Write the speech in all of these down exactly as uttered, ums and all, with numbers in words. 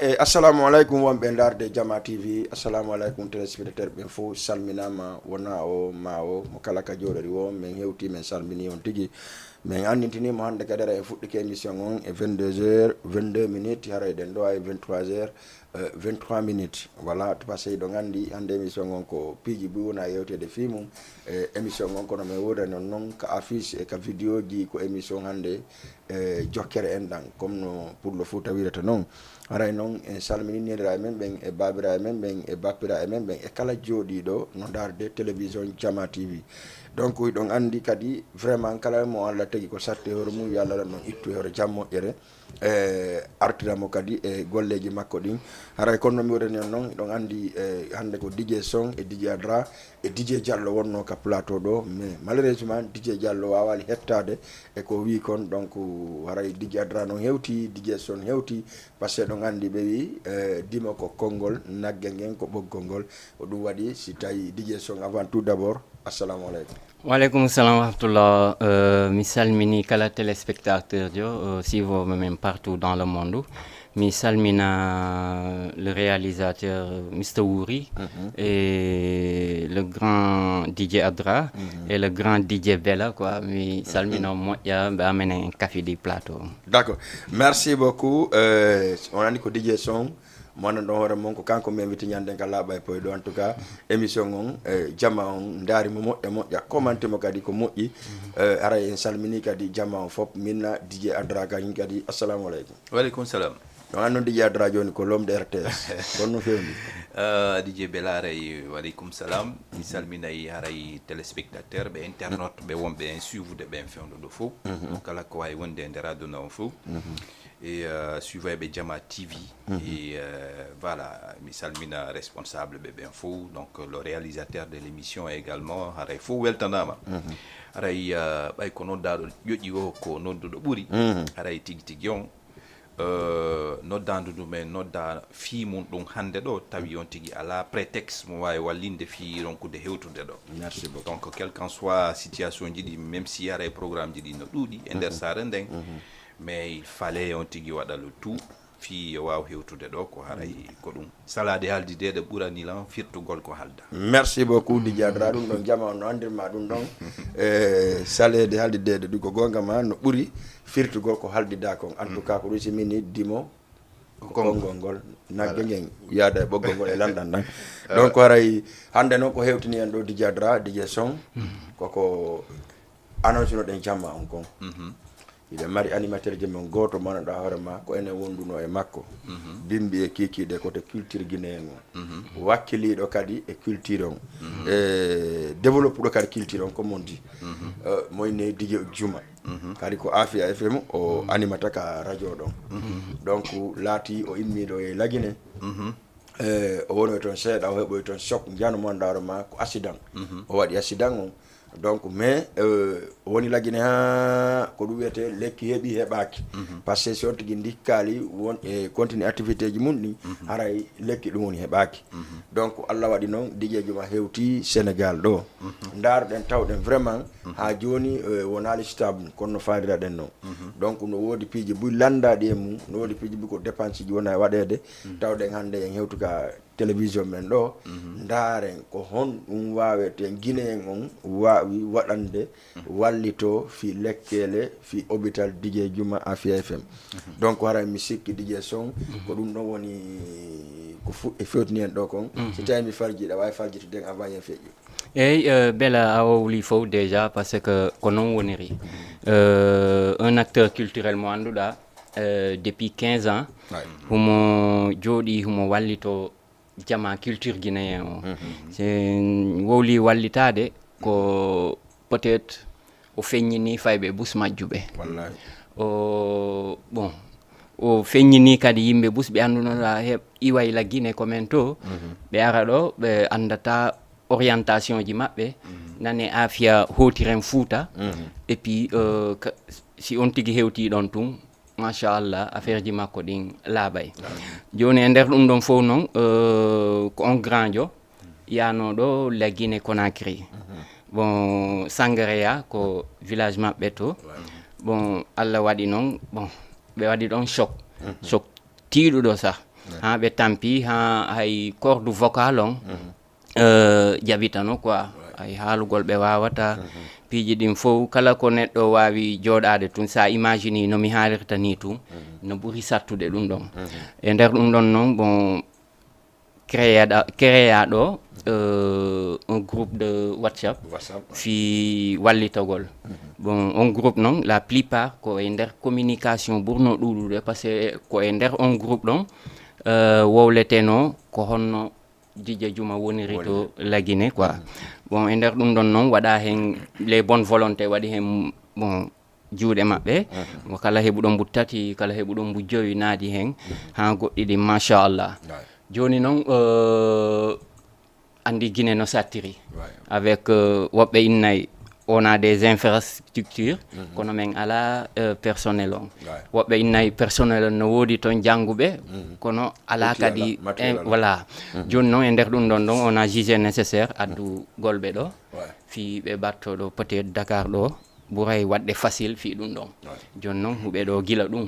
E assalamu aleykum wonɓe ndaarde Jama T V. Assalamu aleykum téléspectateur ɓen fof, salminaama. Wona o ma o, mo kala ka jooɗori o, min hewti, min salmini on tigi. Min anndintini mo hannde kadi, ara en fuɗɗike émission on e vingt-deux heures vingt-deux minutes, haray ɗen ɗo ay vingt-trois heures, euh, vingt-trois minutes. Voilà, to passé hiɗon anndi hannde émission on ko piiji buy wona yewteede fii mum. E émission on kono min woodani on non ka affiche e ka vidéo ji ko émission hannde e jokkere enɗan, comme no pullo Fuuta wirata non. Haray non en salmini neeraaɓe men ɓen e baabiraaɓe men ɓen e bappiraaɓe men ɓen e kala jooɗiiɗo no ndaarde télévision Jama T V. Donc hiɗon anndi kadi vraiment kala mo Allah tagi ko satti e hoore mum, yo Allah non ittu e hoore jam moƴƴere, e artira mo kadi e golleeji makko ɗin. Haray kono no mi woodani on non, hiɗon anndi e hannde ko D J Son e D J Adra e D J Diallo wonno ka plateau ɗo, mais malheureusement D J Diallo waawaali hettaade e ko wii kon. Donc haray D J Adra non hewti, D J Son hewti, parce que ɗon anndi ɓe wii, eh, dimo ko konngol, nagge ngen ko ɓoggol ngol. Ko ɗum waɗi si tawi D J Son, avant tout d'abord, assalamu aleykum. Waaleykum salam wa rahmatullah. Euh, mi salmini kala téléspectateur jo, euh, suivre même partout dans le monde. Mi salmina le réalisateur Mister Wuri et le grand D J Adra et le grand D J Bella, quoi. Mi salmina moƴƴa, ɓe amenen kafidi plateau. D'accord. Merci beaucoup. Euh, on a dit que D J Son, mo anndon ɗon hoore mon, ko kanko mi invité ñanden ka laaɓa e poy ɗo. En tout cas, émission on, eh, Jama on, ndaari mo moƴƴa moƴƴa, commenté mo kadi ko moƴƴi. Eh, haray en salmini kadi Jama on fof, minna D J Adra kañum kadi. Assalamu aleykum. Waaleykum salam. Ɗon anndon D J Adra jooni ko l'homme de R T S. Kono no fewndi? Euh, D J Bella haray, waaleykum salam. Mi salminay haray téléspectateur ɓe, internaute ɓe wonɓe en suivre ɓen fewndo ɗo fof. Kala ko wawi wonde e nder aduna on fof. E, euh, suivayɓe Jama T V. E, euh, voilà, mi salmina responsable ɓe ɓen fof, donc le réalisateur de l'émission également, haray fof weltanama. Haray, euh, ɓay ko noddaɗo ƴoƴi o ko nodduɗo ɓuri. Haray tigi tigi on, euh, noddandu ndu min nodda fii mum ɗum hannde ɗo, tawi on tigi ala prétexte mo wawi wallinde fii ronkude hewtude ɗo. Merci beaucoup. Donc quel qu'en soit situation ji ɗi, même si haray programme ji ɗi no ɗuuɗi e nder saare nden, mais il fallait on tigi waɗa le tout fii yo waaw hewtude ɗo, ko haray ko ɗum. Salaade haaldideede ɓurani lan firtugol ko haalda. Merci beaucoup, D J Adra. Ɗum ɗon Jama on no anndirma ɗum ɗon. E salaade haaldideede ɗum ko goonga ma, no ɓuri firtugol ko haaldida kon. En tout cas, ko ɗum si mini dimo ko konngol ngol, nagge ngen yaada e ɓoggol ngol e lanɗan ɗan. Donc haray hannde noon ko hewtini en ɗo D J Adra, D J Son, koko annonce no ɗen Jama on kon. Hiɗen mari animateur ji men, gooto mo annduɗaa hoore ma ko enen wonduno e makko. Bimbi e kiikiiɗe côté culture guinéen on. Wakkiliiɗo kadi e culture on. E développuɗo kadi culture on, comme on dit. Euh, moyne D J Juma. Kadi ko Afia F M o animata ka radio ɗon. Donc laati o immiiɗo e Lagine. Eh, o wonoy toon seeɗa, o heɓoy toon choc, njano mo annduɗaa hoore ma ko accident. O waɗi accident on. Donc, mais, euh, o woni Lagine haa ko ɗum wiyetee lekki heɓi heɓaaki. Parce que si on tigi ndikkaali won e continue activité ji mum ɗin, haray lekki ɗum woni heɓaaki. Donc, Allah waɗi noon, D J Juma hewti Sénégal ɗo. Ndaaruɗen, tawɗen vraiment, haa jooni, euh, wonaali stable, kono no faaliraɗen noon. Donc, no woodi piiji buy lanndaaɗi e mum, no woodi piiji buy ko dépense ji wona e waɗeede. Tawɗen hannde en hewtu ka télévision men ɗo, ndaaren ko honɗum waaweten Guinéen on waawi waɗande wallito fii lekkeele, fii hôpital D J Juma Afia F M. Donc, haray mi sikki D J Son, ko ɗum ɗon woni ko fuɗɗi fewtini en ɗo kon. Si tawi mi farjii, ɗa waawi farjitude en avant yen feƴƴu. Eyi, euh, Bella, a wowli fof déjà, parce que ko noon woniri. Euh, un acteur culturel mo annduɗaa, euh, depuis quinze ans, humo jooɗi, humo wallito jama culture guinéen o. Si en wowli wallitaade, ko peut-être o feññini fayɓe bus majjuɓe. Wallahi. O, bon, o feññini kadi yimɓe bus ɓe anndunoɗaa heɓ iway la Guinée ko men to, ɓe ara ɗo, ɓe anndata orientation ji maɓɓe, nane Afia hootiren Fuuta. Et puis, euh, ka-, si on tigi hewti ɗon tun, machallah, affaire ji makko ɗin laaɓay. Jooni e nder ɗum ɗon fof noon, euh, ko on grand jo yaanooɗo la Guinée Conakry. Bon, Sangareya ko village maɓɓe to. Bon, Allah waɗi noon, bon, ɓe waɗi ɗon choc. Choc tiiɗuɗo sah. Haa ɓe tampi, haa hay corde vocale on, euh, jaɓitano quoi. Hay haalugol ɓe waawata. Piiji ɗin fof, kala ko neɗɗo waawi jooɗaade tun, so a imagine no mi haalirta ni tun, no ɓuri sattude ɗum ɗon. E nder ɗum ɗon noon, bon, créa ɗa-, créa ɗo, euh, un groupe de WhatsApp. WhatsApp, ouais. Fii wallitagol. Bon, on groupe noon, la plupart ko e nder communication ɓurno ɗuuɗude, parce que ko e nder on groupe ɗon, euh, wowleteno ko honno Dj Juma woniri to Lagine quoi. Bon, e nder ɗum ɗon noon, waɗa heen les bonnes volontés, waɗi heen, bon, juuɗe maɓɓe. Mo kala heɓuɗo mbu tati, kala heɓuɗo mbu jowi naadi heen, haa goɗɗi ɗin, machallah. Ouais. Jooni noon, euh, anndi Gine no sattiri. Ouais. Avec, euh, woɓɓe innay, on a des infrastructures, kono men alaa, euh, personnel on. Ouais. Woɓɓe innay personnel on no woodi toon jannguɓe, kono alaa kadi matériel en, alaa. Voilà. Jooni noon, e nder ɗum ɗon ɗon, on a jugé nécessaire addu golɓe ɗo. Ouais. Fii ɓe mbatto ɗo, peut-être Dakar ɗo, ɓuray waɗde facile fii ɗum ɗon. Ouais. Jooni noon, huɓe ɗo gila ɗum.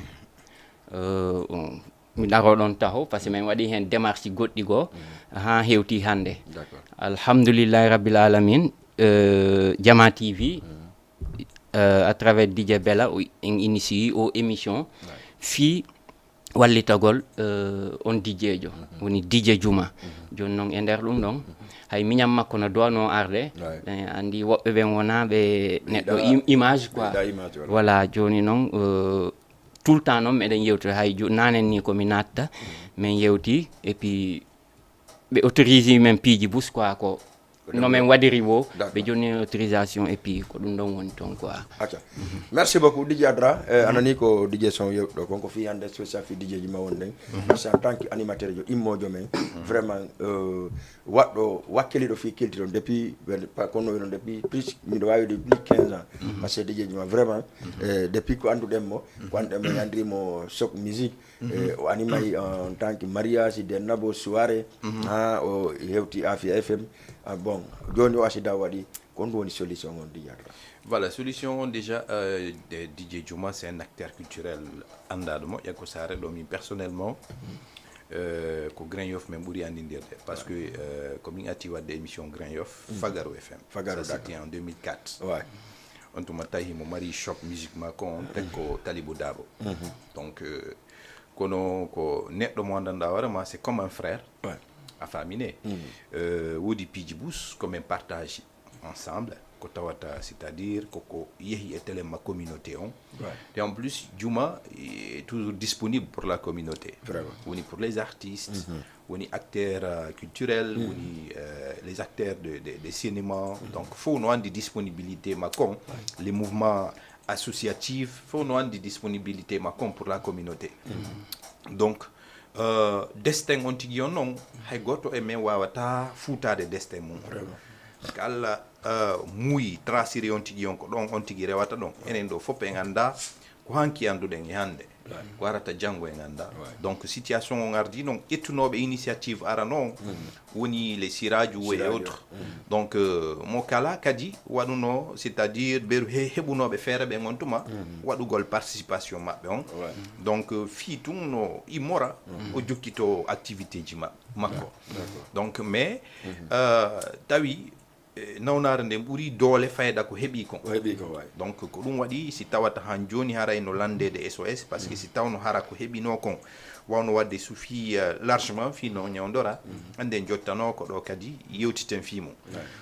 Euh, on, mi ɗaro ɗon taho, parce que min waɗi heen démarche goɗɗi goo, haa hewti hannde. D'accord. Alhamdulillahi Rabbil Alamin, euh, Jama T V, euh, à travers D J Bella, o, en initié o émission, ouais, fii wallitagol, euh, on D J jo, woni D J Juma. Jooni noon, e nder ɗum ɗon, hay miñam makko no doonoo arde, ouais, eh, anndi woɓɓe ɓen wonaa ɓe neɗɗo im-, image quoi. Ɓeyda image, voilà. Voilà, jooni noon, euh, tout le temps noon meɗen yewtira, hay jo-, naanen ni ko mi naatta, min yewti, et puis ɓe autorisé men piiji bus quoi, ko no men waɗiri wo, d'accord, ɓe jonni autorisation, et puis ko ɗum ɗon woni toon quoi. Acca. Merci beaucoup, D J Adra. Eh, a nanii ko D J Son yewti ɗo kon, ko fii hannde spécial fii D J ji ma wonɗen. Parce que en tant que animateur jo, immoojo men, vraiment, euh, waɗɗo wakkiliiɗo fii culture on depuis, pa-, kono ɗon depuis plus, miɗo waawi de plus quinze ans. Parce que D J ji ma vraiment, eh, depuis ko annduɗen mo, ko annduɗen mo, yandiri mo Choc Musique, eh, o animay en tant que mariage, des nabo soirée, ha o hewti Afia F M. Ah, bon, jooni o accident waɗi, ko honɗum woni solution on, D J Adra? Voilà, solution on déjà, euh, de-, D J Juma, c'est un acteur culturel anndaɗo moƴƴa ko Saare ɗo. Min personnellement, euh, ko Grand Yoff min ɓuri anndindirde. Parce que, euh, ko min arti waɗde émission Grand Yoff, Fagaro F M. Fagaro, ça, c'était en deux mille quatre. Ouais. On tuma tawi mo mari Choc Musique ma ko on, tek ko Talibou Dabo. Donc, euh, kono ko neɗɗo mo anndanɗaa hoore ma, c'est comme un frère. Ouais. A faamine? Euh, woodi piiji bus ko min partage ensemble, ko tawata, c'est-à-dire ko, ko yehi e télé ma communauté on. Ouais. Et en plus, Juma est toujours disponible pour la communauté. Vraiment. Woni pour les artistes, woni acteur, euh, culturel, woni, euh, les acteurs de, de, de cinéma. Donc, fof no anndi disponibilité makko on, les mouvements associatifs, fof no anndi disponibilité makko on pour la communauté. Donc, euh, destin on tigi on noon, hay gooto e men waawata fuutaade destin mum. Vraiment. Ko Allah, euh, muuyi, traciri on tigi on, ko ɗon on tigi rewata ɗon. Enen ɗo fof en anndaa ko hanki annduɗen e hannde. Ko arata janngo en anndaa. Donc, situation on ardii noon, ƴettunooɓe initiative arano on, woni les Siraju et autres. Donc, euh, mo kala kadi waɗuno, c'est-à-dire ɓeru he-, heɓunooɓe feere ɓen on tuma, waɗugol participation maɓɓe on. Donc, euh, fii tun no immora, o jokkito activité ji ma-, makko. Donc, mais, euh, tawi, eh, nawnaare nden ɓuri doole fayda ko heɓi kon. Ko heɓi kon, waay. Donc, ko ɗum waɗi, si tawata han jooni haray no landeede S O S, parce que si tawno hara ko heɓinoo kon, wawno waɗde suffit, euh, largement fii no ñawndora, annden jottanoo ko ɗo kadi yewtiten fii mum.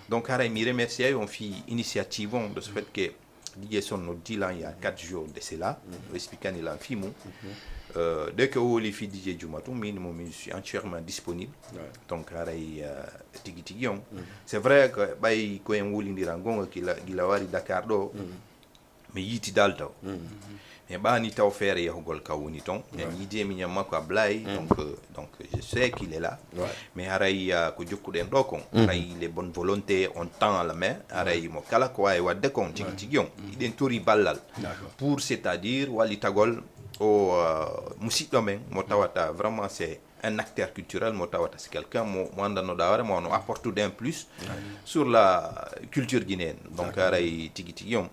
Donc, haray mi remercier on fii initiative on, de ce fait que D J Son noddii lan il y a quatre jours de cela, o explicani lan fii mum. Euh, dès que o woli fii D J Juma tun, min mo, mi suis entièrement disponible. Donc, haray, euh, tigi tigi on. C'est vrai que ɓay ko en wulindiran gonga gila, gila wari Dakar ɗo, mi yiiti dal taw. Mais ɓaani taw feere yahugol ka woni ton. En yiidi e miñam makko Ablaye, donc, euh, donc, je sais qu'il est là. Mais haray, euh, ko jokkuɗen ɗo kon, haray les bonnes volontés, on tend la main, haray mo kala ko waawi waɗde kon, tigi tigi on. Hiɗen tori ballal. Pour, c'est-à-dire, wallitagol o, euh, musiɗɗo men, mo tawata vraiment c'est un acteur culturel, mo tawata c'est quelqu'un mo, mo anndannoɗaa hoore ma, no apportude un plus sur la culture guinéenne. Donc, haray tigi tigi on,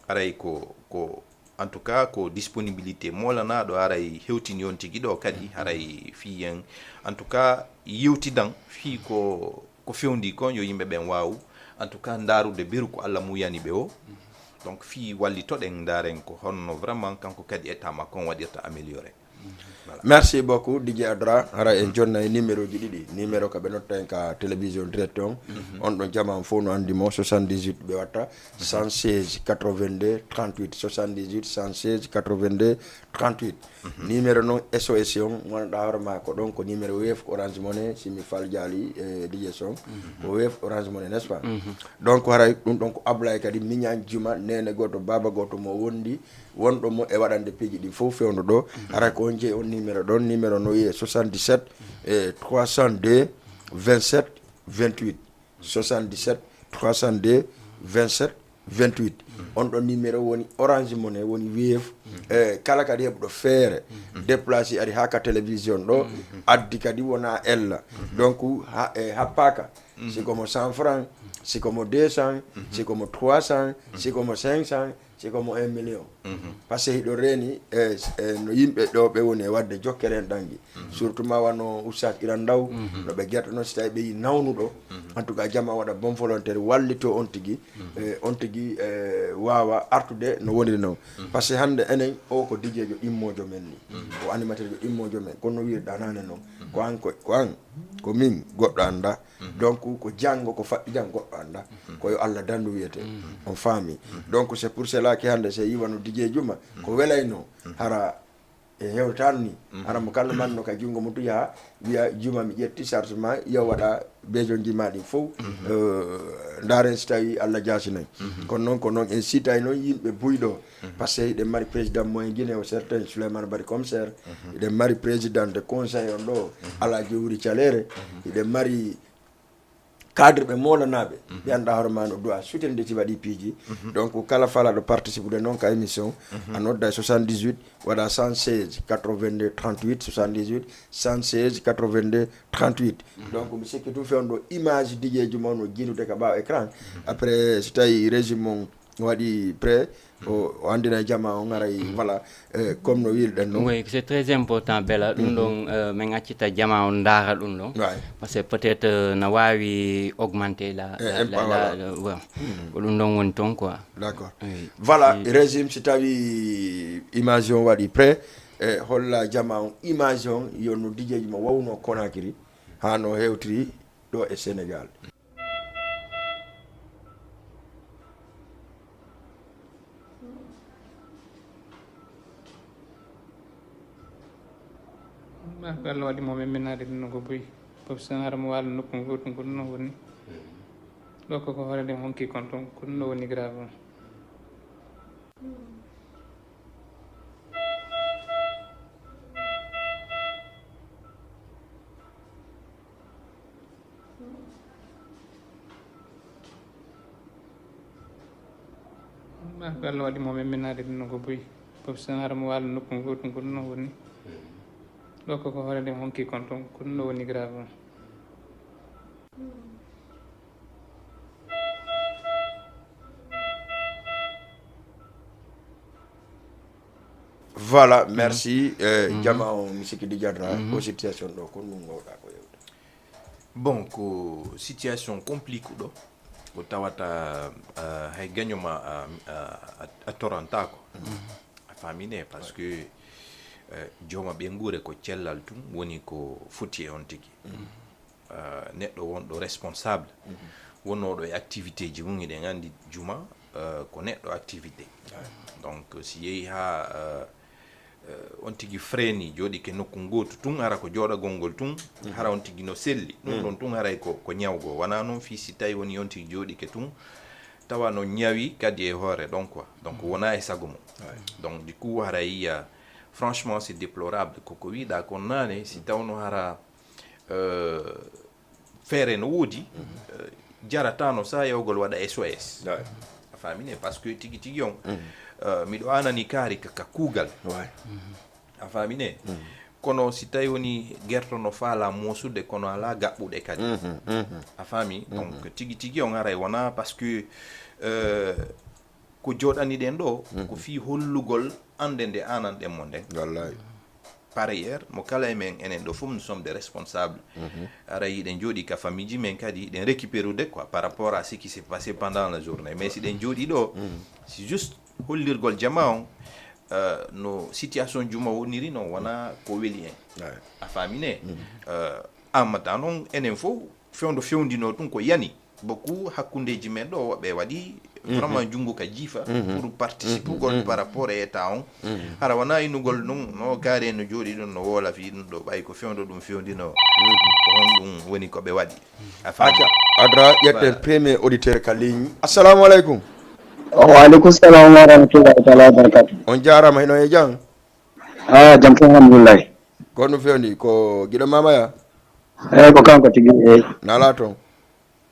haray ko, ko, En tout cas, ko disponibilité moolanaɗo haray hewtini on tigi ɗo kadi, haray fii en, en tout cas, yewtidan fii ko, ko fewndi kon, yo yimɓe ɓen waawu, en tout cas, ndaarude beru ko Alla muuyani ɓe o. Donc, fii wallitoɗen, ndaaren ko honno vraiment kanko kadi état makko on waɗirta amélioré. Voilà. Merci beaucoup, D J Adra. Hara en jonna e numéro ji ɗiɗi. Numéro ka ɓe notta en ka télévision direct on. On ɗon jama on fof no anndi mo, soixante-dix-huit ɓe watta, cent seize quatre-vingt-deux trente-huit, soixante-dix-huit cent seize quatre-vingt-deux trente-huit. Numéro non S O S on, wonanɗa hoore ma ko ɗon, ko numéro Wave, Orange Money, si mi fal jaali, eh, D J Son. Ko Wave, Orange Money, n'est-ce pas? Donc, haray ɗum ɗon ko Ablaye kadi, miñan juma, nene gooto, baaba gooto mo wondi, wonɗo mo e waɗande piiji ɗin fof fewndo ɗo. Haray ko on jeyi on numéro ɗon, numéro no wiye soixante-dix-sept, eh, trois cent deux, vingt-sept, vingt-huit. soixante-dix-sept trois cent deux vingt-sept vingt-huit. On ɗon numéro woni Orange Money, woni Wave. Eh, kala kadi heɓuɗo feere déplacé ari haa ka télévision ɗo, addi kadi wona ella. Donc, ha, eh, happaaka. Si ko mo cent francs, si ko mo deux cents, si ko mo trois cents, si ko mo cinq cents, si ko mo un million. Parce que hiɗo reeni, eh, eh, no yimɓe ɗo ɓe woni e waɗde jokkere en ɗangi. Surtout ma wano Oustaz Iran Ndaw, no ɓe gerta noon, si tawi ɓe yi nawnuɗo, en tout cas, jama waɗa bon volontaire, wallito on tigi, eh, on tigi, eh, waawa artude no woniri noon. Parce que hannde enen, o ko D J jo ɗimmoojo men ni. Ko animateur jo ɗimmoojo men. Kono no wiirɗa nane noon. Ko an, ko, ko an, ko min, goɗɗo annda. Donc, ko janngo, ko faɗɗi janngo, goɗɗo annda. Ko yo Allah dandu wiyete. On faami. Donc, c'est pour cela que hannde, so yi wano D J Juma, ko welayno, hara e hewtan ni, hara mo kalno manno ka junngo mo tuya, wiya, "Juma, mi ƴetti charge ma, yo waɗa besoin ji ma ɗin fof, eh, ndaaren si tawi Allah jaasinoy." Kono noon, ko noon en sitay noon yimɓe buyɗo, parce que hiɗen mari président moyen Guinée o certain Souleymane Bari Commissaire, hiɗen mari président de conseil on ɗo, Alaaji Wuri Caleere, hiɗen mari cadre ɓe moolanaɓe, ɓe annda hoore ma no du'a soutenir ti waɗi piiji. Donc, kala falaɗo participude noon ka émission, a nodda e soixante-dix-huit, waɗa cent seize quatre-vingt-deux trente-huit, soixante-dix-huit cent seize quatre-vingt-deux trente-huit. Donc, mi sikki tun fewndo image D J Juma no jiidude ka ɓaawo écran. Après, si tawi régime on waɗi prêt, o, o anndina jama o ngaray, voilà, eh, comme no wiirɗen noon. Oui, c'est très important, Bella. Ɗum ɗon, eh, min accita jama on ndaara ɗum ɗon. Parce que peut-être, eh, na waawi augmenter la, la, la, la, la, ouais. Ko ɗum ɗon woni toon, quoi. D'accord. Voilà, régime, si tawi image on waɗi prêt, e holla jama on image on, yo no D J Juma wawno Conakry, haa no hewtiri ɗo e Sénégal. Maa ko Allah waɗi mo memminaade ɗum no ko buy. Fof sen hara mo waalo nokku gootu ngu ɗum woni. Ɗo ko ko hoore nde honki kon toon, ko ɗum no woni grave on. Maa ko Allah waɗi mo memminaade ɗum no ko buy. Fof sen hara mo waalo nokku gootu ngu ɗum woni. Ɗo ko ko hoore nde honki kon toon, ko ɗum no woni grave on. Voilà, merci. Eh, jama on mi sikki dijatra ko situation ɗo, ko ɗum ngowɗa ko yewde. Bon, ko situation complique ɗo, ko tawata, eh, hay gaño ma a, a, a, a torantako. A famine, parce que, eh, jooma ɓe nguure ko cellal tun woni ko foti e on tigi. Eh, neɗɗo wonɗo responsable, wonnooɗo e activité ji mum, hiɗen anndi juma, eh, ko neɗɗo activité. Donc, si yehi ha, eh, eh, on tigi freni, jooɗike nokku ngootu tun, hara ko jooɗagol ngol tun, hara on tigi no selli. Ɗum ɗon tun haray ko, ko ñawgo. Wona noon fii si tawi woni on tigi jooɗike tun, tawa no ñawi kadi e hoore ɗon quoi. Donc, wona e sago mum. Donc, du coup, haray, eh, franchement, c'est déplorable. Ko, ko wiɗa kon naane, si tawno hara, eh, feere no woodi, eh, jarataano sa yawgol waɗa S O S. A famine, parce que tigi tigi on, eh, miɗo anani kaari ka, ka kuugal. A famine? Kono si tawi woni gerto no faala moosude, kono ala gaɓɓuɗe kadi. A faami? Donc, tigi tigi on haray wona parce que, eh, Ko jooɗani ɗen ɗo, ko fii hollugol annde nde aananɗen mo nden. Wallahi. Par ailleurs, mo kala e men, enen ɗo fof, nous sommes des responsables. Ara hiɗen jooɗi ka famille ji men kadi, hiɗen récupérude quoi, par rapport à ce qui s'est passé pendant la journée. Mais si ɗen jooɗi ɗo, c'est juste hollirgol jama on, euh, no situation juma woniri no wona ko weli en. A faami ne? Euh, ammata noon enen fof fewndo fewndino ɗum ko yani. Beaucoup hakkundeji men ɗo woɓɓe waɗi vraiment junngo ka jiifa pour participugol par rapport e état on. Hara wona innugol ɗum no gaare no jooɗi ɗum no woola fii ɗum ɗo ɓay ko fewndo ɗum fewndino. Ko honɗum woni ko ɓe waɗi? A faami? Acca, Adra, ƴetten premier auditeur ka ligne. Assalamu aleykum. Wa aleykum salam wa rahmatullahi taala wa barakatuh. On jaarama, hino e jam? Ah, jam tan, alhamdulillahi. Ko honɗum fewndi? Ko giɗo Mamaya? Eyi, ko kanko tigi, eyi. Nala toon?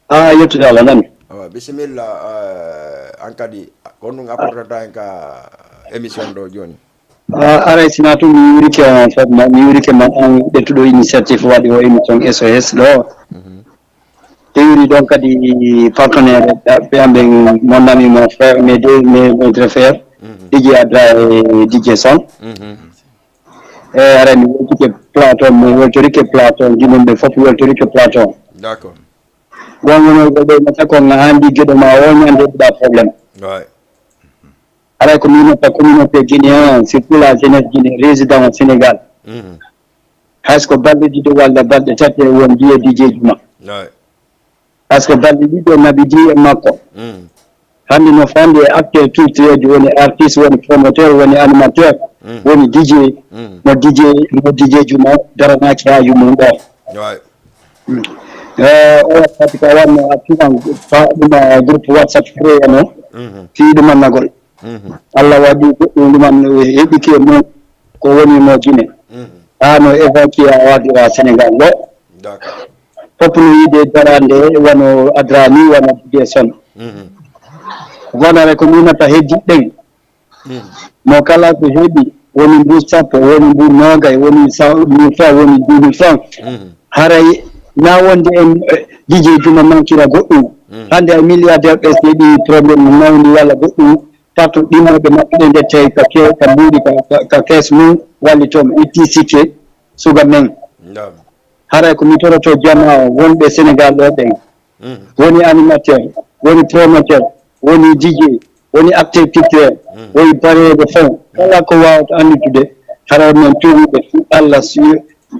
Ah, yettude Allah, nani. Awa, bisimilla, eh, an kadi, ko honɗum apportata en ka émission ɗo jooni? Ah, aray, sina tun mi yurike on foof, ma, mi yurike ma an ƴettuɗo initiative waɗi o émission S O S ɗo. Tewiri ɗon kadi partenaire ɓe am ɓen, mon ami, mon frère, mes deux, mes, mes deux frères, D J Adra e D J Son. E aray mi weltike plateau, mi weltorike plateau, gimum ɓe fof weltorike plateau. D'accord. Gongonol ko ɓe mata ko nga handi geɗo ma o ñande ɗa problème. Ouais. Aray ko min noppa communauté guinéen, surtout la jeunesse guinéen résident au Sénégal. Hay so ko balɗe ɗiɗo walla balɗe tati e won mbiye D J Juma. Ouais. Par ce que balɗe ɗiɗo naɓidi e makko. Hannde no fandi e acteur culturel, woni artiste, woni promoteur, woni animateur, woni D J. Mo D J, mo D J Juma daranaaki haa yumum ɗo. Ouais. Eh, o wakkati ka wanno a tuman fa ɗum, eh, groupe WhatsApp créé no. Fii ɗum annagol. Allah waɗi goɗɗum ɗuman heɓike mum ko woni mo Guinée. Haa no évacué a waɗira Sénégal ɗo. D'accord. Fof no yiide darande wano Adra ni, wano D J Son. Wonare ko minata heddi ɗen. Mo kala ko heɓi, woni mbu sappo, woni mbu nogay, woni sa-, mille francs, woni dix mille francs. Haray na wonde en, eh, D J Juma mankira goɗɗum. Hannde ay milliardaire ɓe so heɓi problème mawni walla goɗɗum, partout ɗimmoɓe maɓɓe ɓe ndettay ka ke-, ka mbuuɗi ka, ka, ka kees mum, walli toon ɓe itti sikke suga men. Naam. Haray ko mi toroto jama wonɓe Sénégal ɗo ɓen. Woni animateur, woni promoteur, woni D J, woni acteur culturel, woni bareeɓe fof. Kala ko wawata anndude, haray men tuuɓe fii Allah, si mi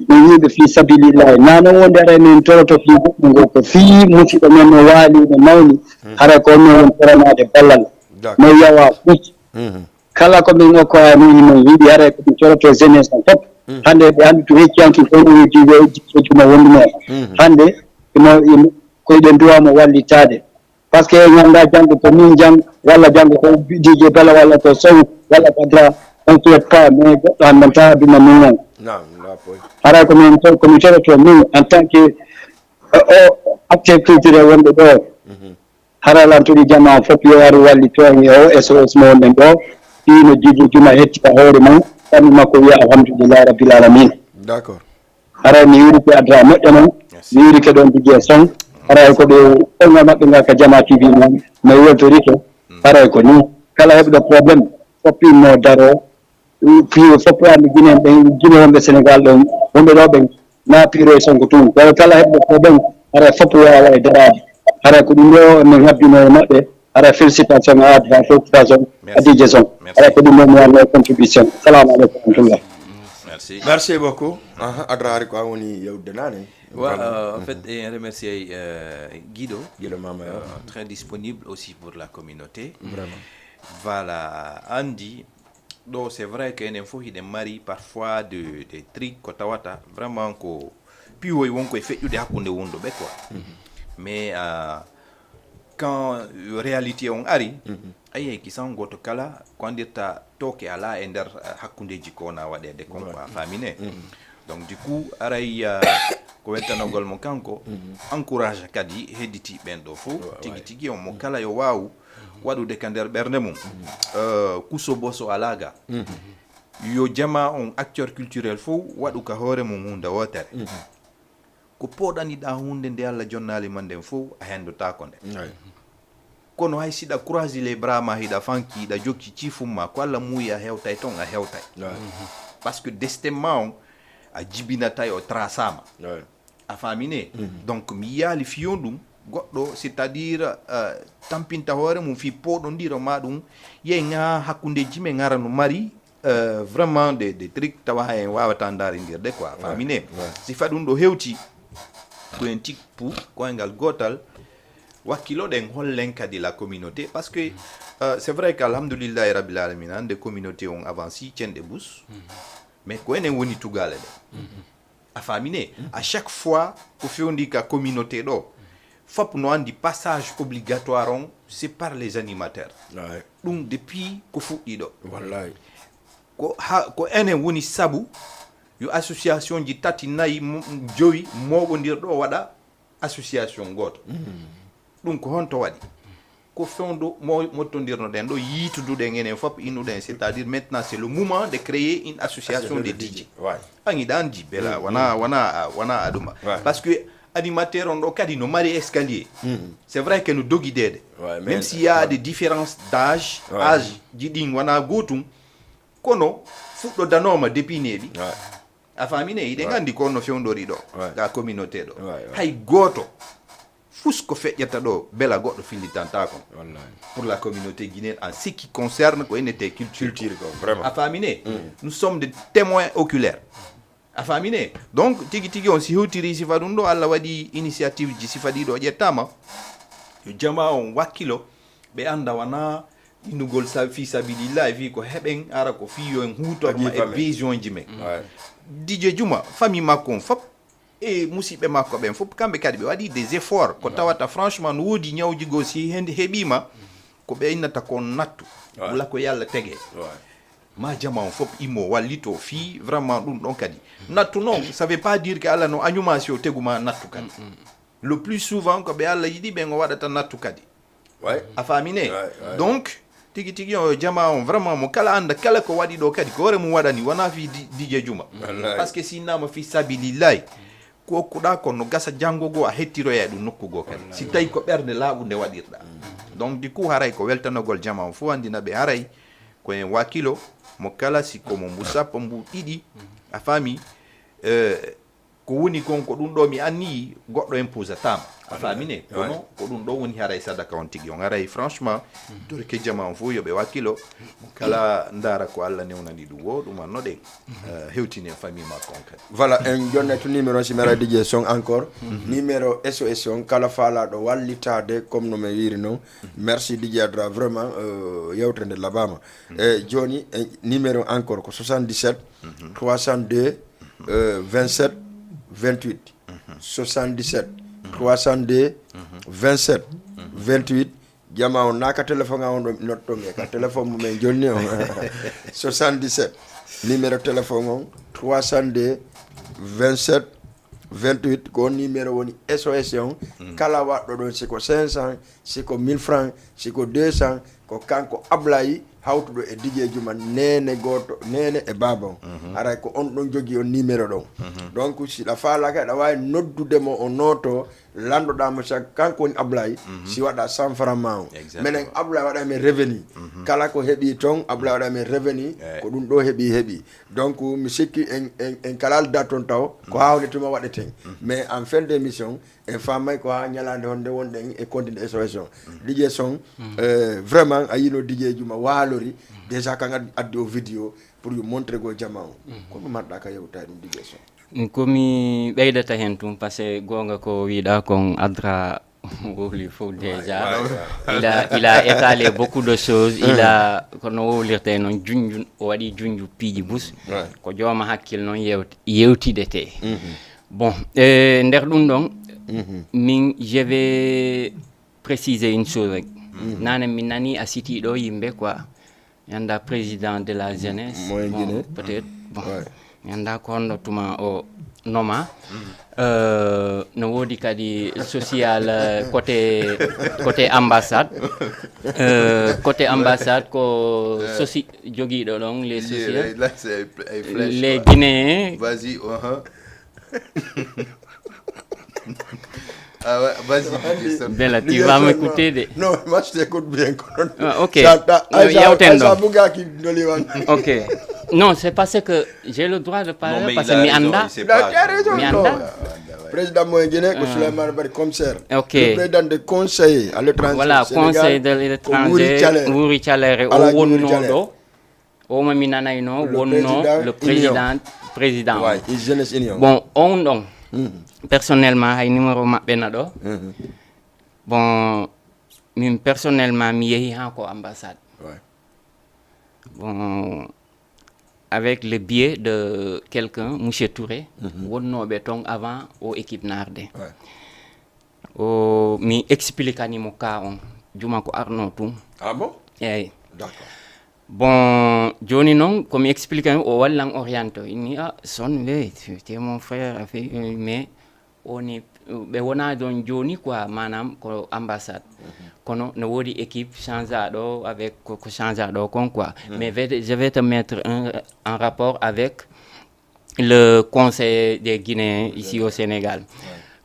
wiiɓe fii sabilillahi. Na noon wonde haray men toroto fii goɗɗum ngo, ko fii musiɗɗo men no waali, no mawni. Haray ko on men woni toranaade ballal. D'accord. No yawa fof. Kala ko min okkoya min hino yiɗi, haray ko ɗum coroto jeunesse on fof. Hannde ɓe anndi to hecci hanki fof no heddi ko heddi ko juma wonduno. Hannde imo, imo, ko eɗen duwa mo wallitaade. Par ce que en annda janngo ko min jang, walla janngo ko D J Bala, walla ko Sow, walla ko Adra, on souhaite pas, mais goɗɗo anndanta aduna mum on. Naam, naam, boy. Haray ko min, ko mi coroto min en tant que, euh, o acteur culturel wonɓe ɗo. Hara lantuɗi jama fof yo aru walli toon e o S O S mo wonɗen ɗo. Ɗino jiiɗi juma hetti ka hoore mum, ɓandu makko wiya alhamdulillahi rabbil alamin. D'accord. Haray mi yurike Adra moƴƴa noon, merci, mi yurike ɗon D J Son. Haray ko ɓe konngol maɓɓe ngal ka Jama T V noon, mi weltorike. Haray ko ni, kala heɓɗo problème, fof immo daro, piiwe fof ko anndi Guinéen ɓen, Guinée wonɓe Sénégal ɗon, wonɓe ɗo ɓen, na piiro e Sonko tun. Kono kala heɓɗo ko ɗon, hara fof wawa e daraade. Hara ko ɗum ɗo min habbino e maɓɓe, hara félicitation à Adra, félicitation à Merci. D J Son. Merci. Hara ko ɗum ɗo mi wanno e contribution. Salamu aleykum wa rahmatullah. Merci. Merci beaucoup. Aha, Adra hari ko an woni yewde nane. Wa, Vraiment. euh, en fait, en remercier, euh, Guido, Guido Mama, euh, ouais. très disponible aussi pour la communauté. Vraiment. Voilà, Andy, ɗo c'est vrai que enen fof hiɗen mari parfois de, de tric ko tawata vraiment ko piwoy wonko e feƴƴude hakkunde wonduɓe quoi. Mais euh, quand réalité on ari, ayay kisan goto kala ko andirta tooke ala e nder euh, hakkundeji ko wona waɗede kon quoi, famine. Donc du coup aray euh, ko weltanogol mo kanko, encourage kadi hedditi ɓen ɗo fof, tigi tigi on mo kala yo wawu waɗude ka nder ɓernde mum. Euh, kuso boso alaga, yo jama on acteur culturel fof waɗu ka hoore mum hunde wotere. Ko poɗaniɗa hunde nde Allah jonnali ma nden fof a hendotako nde. Kono hay siɗa croise les bras ma, hiɗa fanki, hiɗa jokki cifum ma, ko Allah muuyi a hewtay ton, a hewtay. Parce que destin ma on, a jibinatay o tracama. A famine? Donc mi yiyaali fiyon ɗum goɗɗo, c'est-à-dire, euh, tampinta hoore mum fii pooɗondiro ma ɗum, yehi ŋa hakkundeji men ŋara no mari, euh, vraiment des, des trucs tawa en wawata ndarindirde quoi. A famine? Si fa ɗum ɗo hewti, ko en tippu koyngal gotal, wakkiloɗen hollen kadi la communauté, parce que, euh, c'est vrai que alhamdulillahi rabbil alamin, hande communauté on avanci cenɗe bus, mais ko enen woni tugale ɗe. A famine? À chaque fois ko fewndi ka communauté ɗo, fop no andi passage obligatoire on, c'est par les animateurs. Ɗum depuis ko fuɗɗi ɗo. Ko ha, ko enen woni sabu yo association ji tati, nayi, mo-, joyi moɓondirɗo waɗa association goto. Ɗum ko honto waɗi? Ko fewndo mo-, mottondirnoɗen ɗo, yiituduɗen enen fop, innuɗen, c'est-à-dire maintenant c'est le moment de créer une association de D J. An hiɗa andi bela, wana, wana, wana aɗuma. Parce que animateur on ɗo kadi no mari escalier. C'est vrai que no dogi deede. Même s'il y a des différences d'âge, âge ji ɗin wana gotum, kono fuɗɗodanoma depuis neeɓi. A famine? Hiɗen andi ko no fewndori ɗo, ga communauté ɗo. Hay goto fus ko feƴƴata ɗo, bela goɗɗo fillitanta kon. Pour la communauté guinéenne, en ce qui concerne ko ene te culture. Culture ko, vraiment. A famine? Nous sommes des témoins oculaires. A famine? Donc, tigi tigi on si hewtiri sifa ɗum ɗo, Allah waɗi initiative ji sifa ɗiɗo ƴettama. Yo jama on wakkilo, ɓe anda wana innugol sa-, fi sabilillahi, fi ko heɓen, ara ko fi yo en huutor ma e besoin ji men. D J Juma, famille makko on fop, e musidɓe makko ɓen fop, kamɓe kadi ɓe waɗi des efforts. Ko tawata franchement no woodi ñawji goo si hen heɓima, ko ɓe innata ko nattu. Wala ko Yalla tege. Ma jama on fop immo wallito fi vraiment ɗum ɗon kadi. Nattu non, ça veut pas dire que Allah no añuma si o teguma nattu kadi. Le plus souvent ko ɓe Allah yiɗi ɓen o waɗata nattu kadi. A famine? Donc, tigi tigi on yo jama on vraiment mo kala anda kala ko waɗi ɗo kadi, ko hoore mum waɗani, wona fi di-, D J Juma. Parce que si innama fi sabilillahi, ko okkuɗa kon no gasa janngo goo a hettiroya e ɗum nokku goo kadi. Si tawi ko ɓernde laaɓunde waɗirɗa. Donc, du coup, haray ko weltanogol jama on fof, andina ɓe haray ko en wakilo mo kala si ko mo mbu sappo, mbu ɗiɗi, a faami, eh, ko woni kon ko ɗum ɗo mi anniyi, goɗɗo en puusataama. A faamine? Kono ko ɗum ɗo woni haray sadaka on tigi on. Haray franchement, dorke jama on fof yo ɓe wakkilo, kala ndaara ko Allah newnani ɗum wo, ɗum annoɗen, eh, hewtinen famille makko on kadi. Voilà, en jonnay to numéro on, si mi ara D J son encore. Numéro S O S on, kala faalaaɗo wallitaade, comme no mi wiiri noon. Merci D J Adra, vraiment, euh, yewtere nde laɓaama. E jooni, e numéro encore ko soixante-dix-sept, trois cent deux, euh, vingt-sept, vingt-huit. Soixante-dix-sept, trois cent deux, vingt-sept, vingt-huit. Jama on, naa ka téléphone an on ɗo notto mi, ka téléphone mo men jonni on. Soixante-dix-sept, numéro téléphone on, trois cent deux, vingt-sept, vingt-huit, ko on numéro woni S O S on. Kala waɗɗo ɗon, si ko cinq cents, si ko mille francs, si ko deux cents, ko kanko Ablaye hawtuɗo e D J Juma, neene gooto, neene e baaba on. Haray ko on ɗon jogii on numéro ɗon. Donc, si ɗa faalaaka, ɗa waawi noddude mo, o nooto, landoɗaa mo, sa-, kanko woni Ablaye, si waɗa cent francs ma on. Menen Ablaye waɗa men revenu. Kala ko heɓi ton, Ablaye waɗa men revenu, ko ɗum ɗo heɓi, heɓi. Donc, mi sikki en, en, en kala aldaa ton taw, ko haa honde tuma waɗeten. Mais en fin d'émission, en faamay ko haa ñalaande honde wonɗen e kontinent S O S on. D J son, euh, vraiment, a yino D J Juma waalori, déjà kan ad-, addi o vidéo pour yo montre go jama on. Ko ɗum haɗɗa ka yewtaade ɗum D J son? Ko mi ɓeydata heen tun, parce que goonga ko wiɗa kon Adra wowli fof déjà. Il a, il a étalé beaucoup de choses. Il a, kono wowlirte noon, junju, o waɗi junju piiji bus. Ko jooma hakkil noon yewt-, yewtidete. Bon, e nder ɗum ɗon, min, je vais préciser une chose rek. Nane mi nani a siti ɗo yimɓe quoi. Mi annda président de la jeunesse. Peut-être, bon. Mi annda ko honno tuma o noma. Euh, no woodi kadi social, euh, côté, côté ambassade. Euh, côté ambassade ko sosi-, jogiiɗo ɗon les social. Les Guinéens. Vas-y, uh-huh. Ah ouais, vas-y, dis ça. Bella, tu vas m'écouter de. Non, moi je t'écoute bien. Kono Ah, ok. Ça, t'as- No, Aïssa- yawten Aïssa ɗon. Bouga qui nous les vend. Ok. Non, c'est parce que j'ai le droit de parler Non, mais parce il que a mi raison, annda. il sait Il a pas. Tu as raison, Mi non. annda. Président Moyen Guinée, ko Souleymane Bari, commissaire. Ok. Le président de conseil à l'étranger. Voilà, Sénégal, conseil de ko l'étranger, Wuri Thialé. Wuri Thialé, o Alaaji Wuri wonno Thialé. Ɗo. O ma mi nanayno, Le wonno président le président, président. Ouais, il jeunesse union. Bon, on ɗon, personnellement, hay numéro maɓɓe na ɗo. Bon, min personnellement, mi yehi ha ko ambassade. Ouais. Bon, avec le biais de quelqu'un, monsieur Touré, wonnoɓe ton avant o équipe narde. Ouais. O mi expliquani mo ka on, juma ko arno tum. Ah bon? Eyyi. D'accord. Bon, joni non, ko mi explique, o wallan orienté. Inni, ah, son, oui, tu es mon frère, a fait, euh, mais on est, ɓe wona ɗon joni quoi, manam ko ambassade. Kono no wodi équipe change ɗo avec ko, ko change ɗo kon quoi. Mais vais- je vais te mettre un, en rapport avec le conseil des Guinéens ici au Sénégal.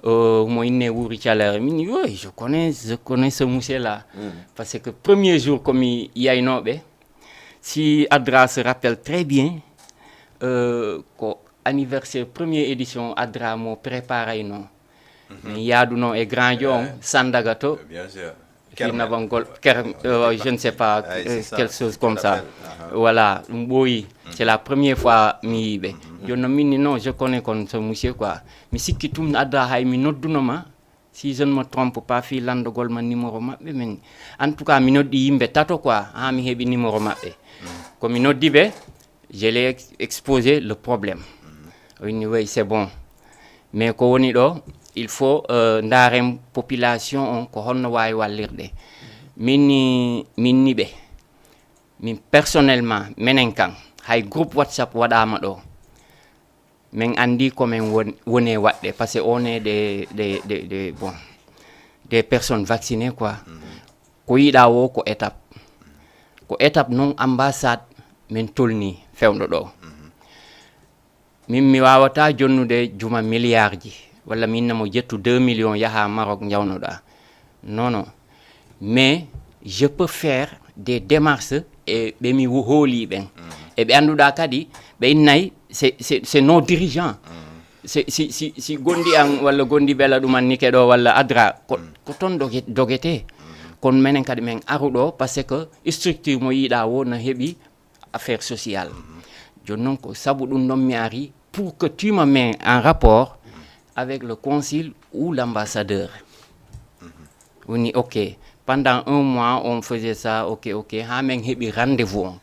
Euh, mo inne Wuri Thialé, min, oui, je connais, je connais ce monsieur-là. Parce que premier jour ko mi yaynoɓe, si Adra se rappelle très bien, euh, ko anniversaire première édition Adra mo préparé non. Mi yaduno e grand on Sandaga to. Bien sûr. Kernavangol, ker, euh, je ne sais pas, Ouais, euh, c'est ça. quelque chose comme ça. Rappelle. Voilà, ɗum ɓooyi. C'est la première fois mi yiɓe. Joni non, min ni non, je connais kon ce monsieur quoi. Mi sikki tum Adra, hay mi nodduno ma. Si je ne me trompe pas, fi landogol ma numéro maɓɓe min. En tout cas, mi noddi yimɓe tato quoi. Ha mi heɓi numéro maɓɓe. Ko mi noddi ɓe, je l'ai ex- exposé le problème. O inni, oui, c'est bon. Mais ko woni ɗo, il faut, euh, ndaren population on ko honno wawi wallirde. Min ni, min ni ɓe. Min personnellement, menen kan, hay groupe WhatsApp waɗama ɗo. Min andi ko min won- woni waɗde, parce que on est des, des, des, des, bon, des personnes vaccinées quoi. Ko yiɗa wo ko étape. Ko étape non ambassade min tolni fewndo ɗo. Min mi wawata jonnude juma milliard ji, walla mi inna mo ƴettu deux millions yaha Maroc jawnoɗa. Non, non. Mais je peux faire des démarches e ɓe mi wo- hooli ɓen. E ɓe annduɗa kadi, ɓe innay, c'est, c'est, c'est nos dirigeants. C'est, si, si, si gondi an walla gondi bela ɗum annike ɗo walla Adra, ko, ko ton doge- dogete. Kono menen kadi min aru ɗo parce que structure mo yiɗa wo no heɓi affaire sociale. Joni non ko sabu ɗum ɗon mi ari pour que tu me mets en rapport avec le consul ou l'ambassadeur. Woni, ok, pendant un mois on faisait ça, ok, ok, ha min heɓi rendez-vous on.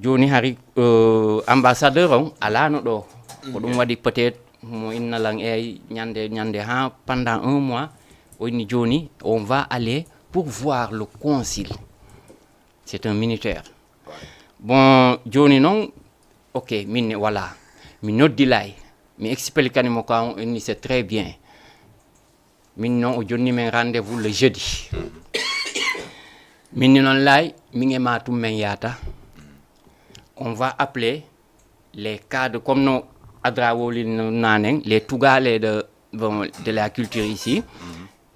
Joni hari, euh, ambassadeur on alano ɗo. Ko ɗum waɗi peut-être mo inna lan, eyyi, ñande, ñande ha pendant un mois, o inni joni on va aller pour voir le consul. C'est un militaire. Bon, joni non, ok, min ne, voilà. Mi noddi lay, mi expliquani mo ka on, o inni c'est très bien. Min non, o jonni min rendez-vous le jeudi. Min ni non lay, min e ma tum min yata. On va appeler les cadres, comme no Adra wowlino nanen, les tugale de, bon, de la culture ici.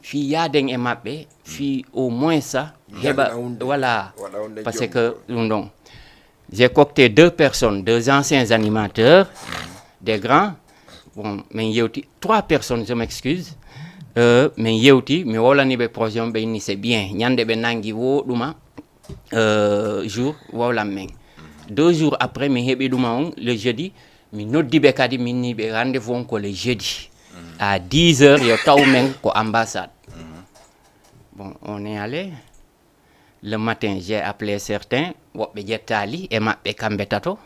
Fi yaden e maɓɓe, fi au moins ça, heɓa, Jaɓna hunde. Voilà, Waɗa hunde parce jom. Que ɗum ɗon, j'ai coopté deux personnes, deux anciens animateurs, des grands. Bon, min yewti, trois personnes, je m'excuse. Euh, min yewti, mi wowlani ɓe projet on, ɓe inni c'est bien. Ñande ɓe nangi wo ɗuma, euh, jour, wowlan min. Deux jours après, mi heɓi ɗuma on, le jeudi, mi noddi ɓe kadi, min ni ɓe rendez-vous on ko le jeudi. À dix heures, yo taw min ko ambassade. Bon, on est allé. Le matin, j'ai appelé certains, woɓɓe ƴettali e maɓɓe kamɓe tato.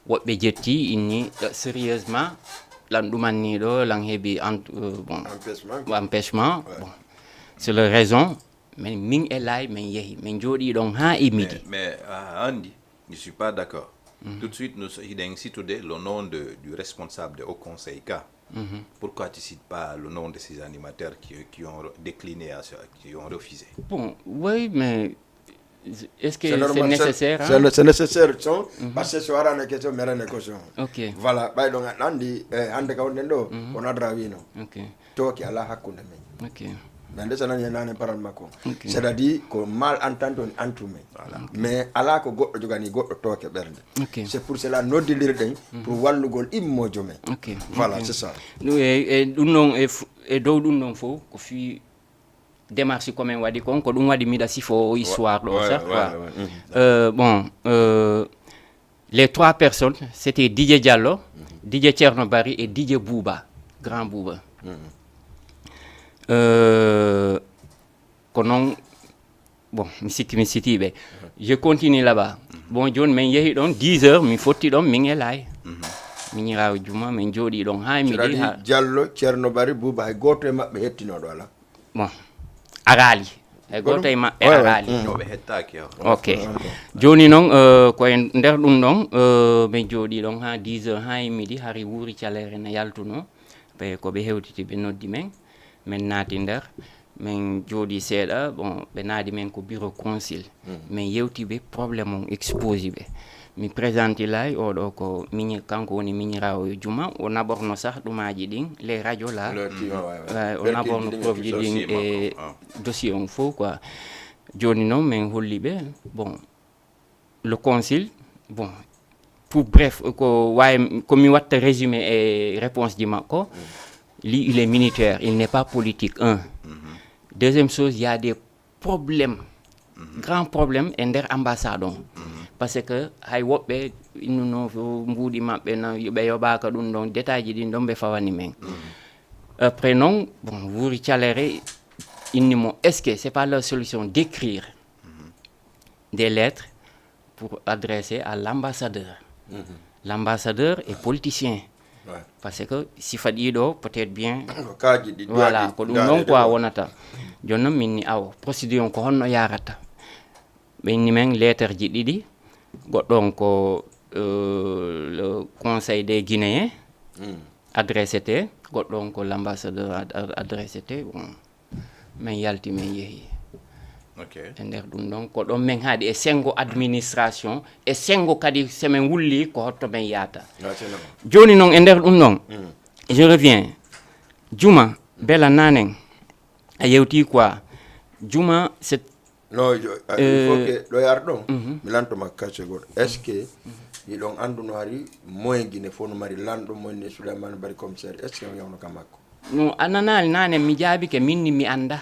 Woɓɓe ƴetti, inni, euh, sérieusement, lan ɗumanni ɗo, lan heɓi ent- euh, bon, Empêchement. Empêchement. Bon. C'est le raison, mais min e lay, min yehi, min jooɗi ɗon ha e midi. Mais, mais ah, Andy, je suis pas d'accord. Tout de suite, nous, il a cité le nom de, du responsable de Haut Conseil K. Pourquoi tu cites pas le nom de ces animateurs qui, qui ont re- décliné, à ce- qui ont refusé? Bon, oui, mais Est-ce que c'est normal, c'est nécessaire, c'est hein? Le- c'est nécessaire son, parce que so arano question merane ko son. Ok. Voilà, ɓay ɗon aɗa anndi, eh, hannde ka wonɗen ɗo, on adra wino, ok, tooke alaa hakkunde men. Ok. Mais nde sanani e nane paral makko, ok, c'est-à-dire ko mal entente on entre men. Voilà. Mais alaa ko goɗɗo jogani goɗɗo tooke ɓernde. Ok. C'est pour cela noddidirɗen pour wallugol immoojo men. Ok. Voilà, ok, c'est ça. Ɗum e, e ɗum ɗon e fu- e dow ɗum ɗon fof ko fii démarche ko min waɗi kon, ko ɗum waɗi miɗa sifo histoire ɗo, ouais, certes, ouais, quoi, ouais. Euh, bon, euh, les trois personnes, c'était Didier Diallo, Didier Thierno Barry et Didier Bouba, grand Bouba. Euh, ko noon, bon, mi sikki mi sitiiɓe. Je continue là-bas. Bon, jooni min yehi ɗon dix heures, mi fotti ɗon min e laay. Miñiraawo Juma, min jooɗii ɗon haa midi. C'est-à-dire ha Diallo, Thierno Barry, Bouba, hay gooto e maɓɓe hettinooɗo alaa? Bon, araali. Hay gooto e maɓɓe araali. No ɓe hettaaki o. Ok. Jooni noon, euh, ko e nder ɗum ɗon, euh, min jooɗii ɗon haa dix heures, haa e midi, hari wuuri caleere na yaltunoo. Ɓe, ko ɓe hewtiti, ɓe noddi men. Min naati nder, min jooɗii seeɗa. Bon, ɓe naadi men ko bureau consul. Min yewti ɓe problème on, exposi ɓe. Mi présenti lay, oɗo ko miñi-, kanko woni miñiraawo Juma, o naɓorno sah ɗumaaji ɗin, les radios là. Le, tu vois, ouais, ouais. Ouais, o naɓorno preuve ji ɗin e dossier on fof, quoi. Jooni noon, min holli ɓe, bon, le consul, bon, pour bref, ko waawi, ko mi watta résumé e réponse ji makko, lui, il est militaire, il n'est pas politique, un. Deuxième chose, il y a des problèmes, grands problèmes e nder ambassade on. Parce que hay woɓɓe innuno mbuuɗi maɓɓe, na, ɓe yoɓaaka ɗum ɗon, détail ji ɗin ɗon ɓe fawani men. Après noon, bon, wuuri caleere inni mo, est-ce que c'est pas la solution d'écrire des lettres pour adresser à l'ambassadeur? L'ambassadeur est politicien. Ouais. Parce que sifa ɗiɗo, peut-être bien, voilà, ko ɗum noon quoi wonata. Jooni noon min ni, awo, procédure on ko honno yarata? Ɓe inni men lettre ji ɗiɗi, goɗɗo on ko, euh, le Conseil des Guinéens adressé te, goɗɗo on ko l'ambassadeur ad-, ad-, adressé te. Bon, min yalti, min yehi. Ok. E nder ɗum ɗon, ko ɗon min haaɗi e senngo administration, e senngo kadi so min wulli ko hotto min yahata. Jooni noon e nder ɗum ɗon, je reviens. Juma, Bella, nanen a yewti quoi. Juma, c'est... Non, il faut que ɗo yar ɗon, mi lanto ma question goɗɗo. Est-ce que hiɗon annduno hari moyen Guinée fof no mari lanɗo moyen ne Souleymane Barry commissaire? Est-ce que on yawno ka makko? No, a nanaali naane mi jaabike, min ni mi annda.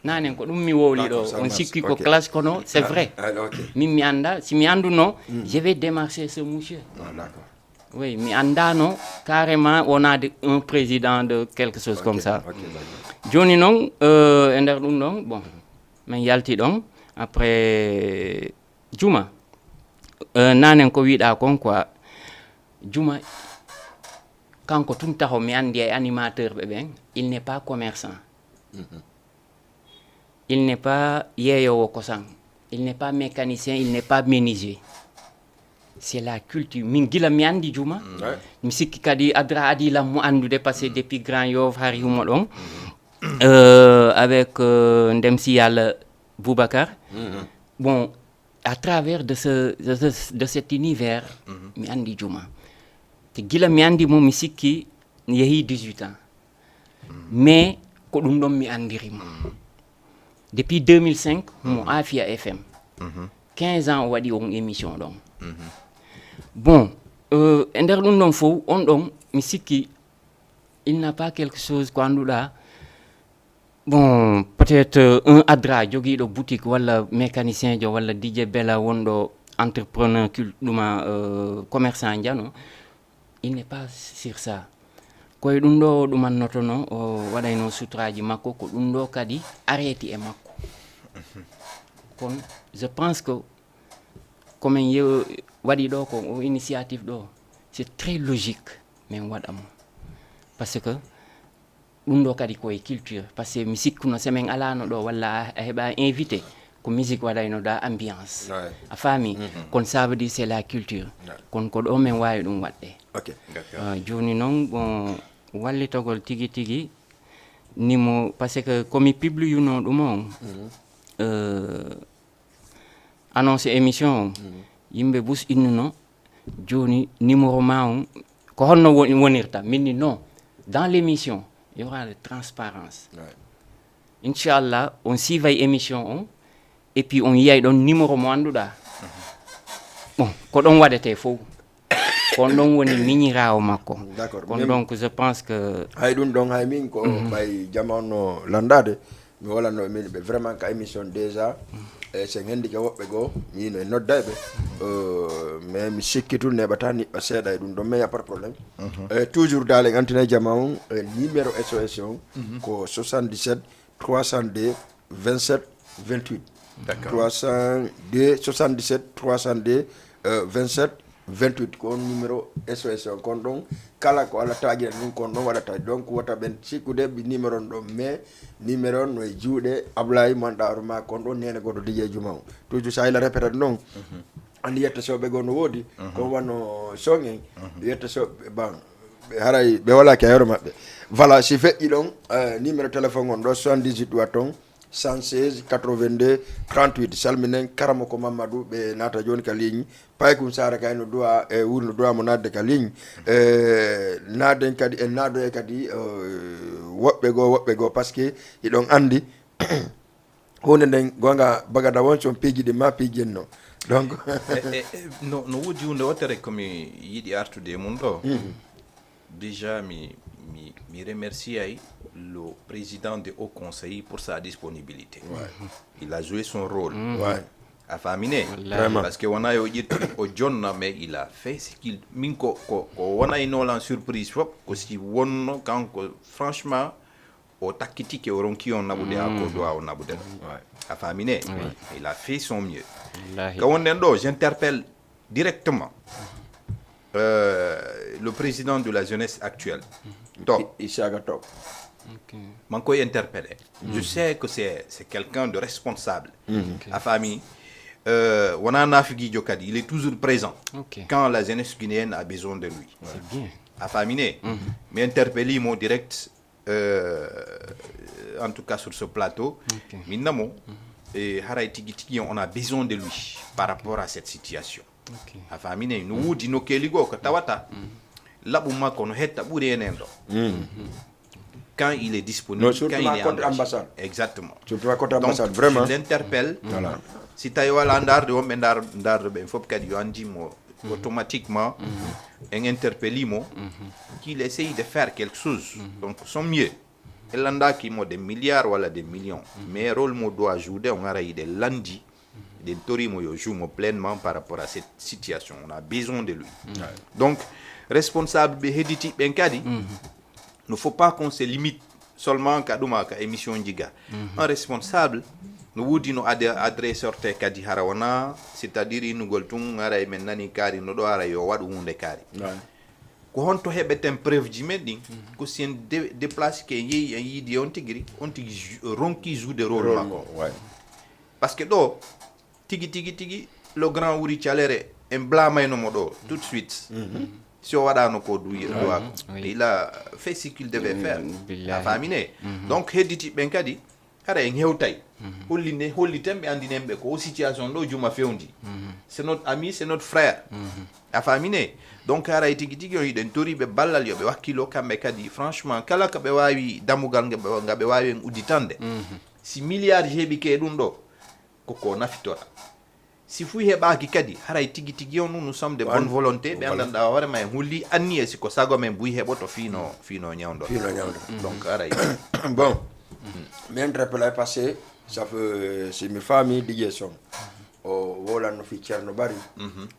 Naane ko ɗum mi wowli ɗo. On sikki ko classe, kono c'est vrai. Ah, ok. Min mi annda, si mi annduno, je vais démarcher ce monsieur. Ah, d'accord. Oui, mi anndano carrément wonade un président de quelque chose comme ça. Ok, d'accord. Jooni noon, euh, e nder ɗum ɗon, bon, min yalti ɗon. Après, Juma, euh, nanen ko wiɗa kon quoi, Juma, kanko tun taho mi anndi e animateur ɓe ɓen, il n'est pas commerçant. Il n'est pas yeeyoowo kosam. Il n'est pas mécanicien, il n'est pas menuisier. C'est la culture. Min gila mi anndi Juma. Mi sikki kadi Adra adi lam mo anndude, parce que depuis Grand Yoff hari humo ɗon. Euh, avec, euh, ndem si Yalla Boubacar. Bon, à travers de ce, de ce, de cet univers, mi anndi Juma. Te gila mi anndi mo, mi sikki yehi dix-huit ans. Mais ko ɗum ɗon mi anndiri mo. Depuis deux mille cinq, mo Afia F M. Quinze ans o waɗi on émission ɗon. Bon, euh, e nder ɗum ɗon fof, on ɗon, mi sikki, il n'a pas quelque chose ko annduɗa. Bon, peut-être, euh, un Adra jogiiɗo boutique walla mécanicien jo walla D J Bella wonɗo entrepreneur cul-, ɗuma, euh, commerçant jano. Il n'est pas sur ça. Ko e ɗum ɗo o ɗumannotono, o waɗayno suturaaji makko, ko ɗum ɗo kadi areti e makko. Kono je pense que ko min ye-, waɗi ɗo ko o initiative ɗo, c'est très logique min waɗa mo. Parce que ɗum ɗo kadi ko e culture, parce que mi sikkuno so min alano ɗo walla a, a heɓa invité, ko musique waɗayno da ambiance. Ouais. A faami? Kono ça veut dire c'est la culture. Ouais. Kono ko ɗo min waawi ɗum waɗde. Ok, d'accord. Euh, jooni noon, bon, wallitogol tigi tigi, nimo, parce que ko mi publiyuno ɗum on, euh, annoncé émission on, yimɓe bus innuno, jooni numéro ma on, ko honno woni, wonirta? Min ni non, dans l'émission, il y aura de transparence. Inchallah, on suivay émission on, et puis on yiyay ɗon numéro mo annduɗaa. Bon, ko ɗon waɗetee fof. Ko on ɗon woni miñiraawo makko. D'accord. Kono donc, je pense que Hay ɗum ɗon, hay min ko ɓay jama on no landaade, mi walanno e min ɓe vraiment ka émission déjà. E sen hendi ke woɓɓe goo, min e nodda e ɓe. Euh, mais mi sikki tun neɓata niɓɓa seeɗa e ɗum ɗon, mais y a pas de problème. E toujours daal en antinay jama on, e numéro S O S on, ko soixante-dix-sept trois cent deux vingt-sept vingt-huit. D'accord. Trois cent deux, soixante-dix-sept trois cent deux, euh, vingt-sept vingt-huit, ko on numéro S O S on. Kon ɗon, kala ko Allah taagina ɗum, kon ɗon waɗata. Donc, wota ɓen sikkude numéro on ɗon, mais numéro on no e juuɗe Ablaye Manɗa Aruma, kon ɗon nene goto D J Juma on. Toujours sa ila répétade noon, andi yetta soɓe goo no woodi, ko wano son en, yetta soɓe ban, ɓe haray ɓe wala ke yoro maɓɓe. Voilà, si feƴƴi ɗon, euh, numéro téléphone on ɗo, soixante-dix-huit ɗuwa ton, cent seize quatre-vingt-deux trente-huit. Salminen Karamoko Mamadou, ɓe naata jooni ka ligne. Paykun Sara kay no duwa, e wuri no duwa mo naatde ka ligne. E naaden kadi, en naadoye kadi, euh, woɓɓe goo, woɓɓe goo, parce que hiɗon anndi, huunde nden, gonga, bagada won son piiji ɗi ma piijenno. Donc, E, e, e, no, no woodi huunde wootere ko mi yiɗi artude e mum ɗo. Déjà, mi, mi, mi remerciay le président de Haut Conseil pour sa disponibilité. Il a joué son rôle. Ouais. A faamine? Vraiment. Parce que wona yo ƴettu o jonna, mais il a fait ce qu'il, min ko, ko, ko wonayno lan surprise fof, ko si wonno kanko, franchement, o takkitike, o ronki on naɓude ha ko doit o naɓude ɗo. A faamine? Il a fait son mieux. Wallahi. Ka wonɗen ɗo, j'interpelle directement, euh, le président de la jeunesse actuelle. To, Isaka Top. Ok. man koy interpellé. Je sais que c'est, c'est quelqu'un de responsable. A faami, euh, wona nafigijo kadi, il est toujours présent. Ok. Quand la jeunesse guinéenne a besoin de lui. C'est bien. A faamine? Mi interpelli mo direct, euh, en tout cas sur ce plateau. Ok. Mi namo, e haray tigi tigi on a besoin de lui par rapport à cette situation. Ok. A faamine? No woodi nokkeeli goo ko tawata laɓu makko no hetta ɓuri enen ɗo. Quand il est disponible, No, surtout quand il ma est côté engagé. Ambassade. Exactement. Surtout ma côté Donc, Ambassade, vraiment. Je l'interpelle. Voilà. Si tawi wala ndaarde, wonɓe ndaar-, ndaarde ɓen fof kadi yo anndi mo automatiquement. En interpelli mo, qu'il essaye de faire quelque chose. Donc, son mieux. E landaaki mo des milliards wala des millions. Mais rôle mo doit jouer, on ara yiɗe landi. Ɗen tori mo yo joue mo pleinement par rapport à cette situation. On a besoin de lui. Donc, responsable ɓe hedditi ɓen kadi, ne faut pas qu'on se limite seulement ka ɗuma ka émission ji ga. Un responsable no woodi no ad-, adresseur te kadi hara wona, c'est-à-dire innugol tun ara e men nani kaari no ɗo ara yo waɗu huunde kaari. Ouais. Ko honto heɓeten preuve ji men ɗin? Ko si en de-, déplace ke en yehi en yiidi on tigi ri, on tigi ju-, ronki jouer rôle Rôle makko. mo, ouais. Parce que ɗo tigi tigi tigi, le grand Wuri Calere, en blamayno mo ɗo tout de suite. Si o waɗano ko duwi duwa ko, Oui. Il a fait ce qu'il devait faire. Billahi. A faamine? Donc hedditi ɓen kadi, hara en hewtay. Hollinde, holliten ɓe, andinen ɓe ko o situation ɗo Juma fewndi. C'est notre ami, c'est notre frère. A faamine? Donc haray tigi tigi on, hiɗen tori ɓe ballal, yo ɓe wakkilo kamɓe kadi. Franchement, kala ka ɓe wawi dammugal nga ɓe, nga ɓe wawi en udditande. Si milliard heɓi ke ɗum ɗo, ko ko nafitora. Si fuy heɓaki kadi, haray tigi tigi on, nous sommes de bonne volonté, ɓe andanɗa hoore ma en hulli anniye, si ko sago men buy heɓoto fino, fino ñawdo. Fino ñawdo. Donc haray. Bon, mi interpellé passé, ça fait, si mi faami D J Son, o wolanno fi Ceerno Bari,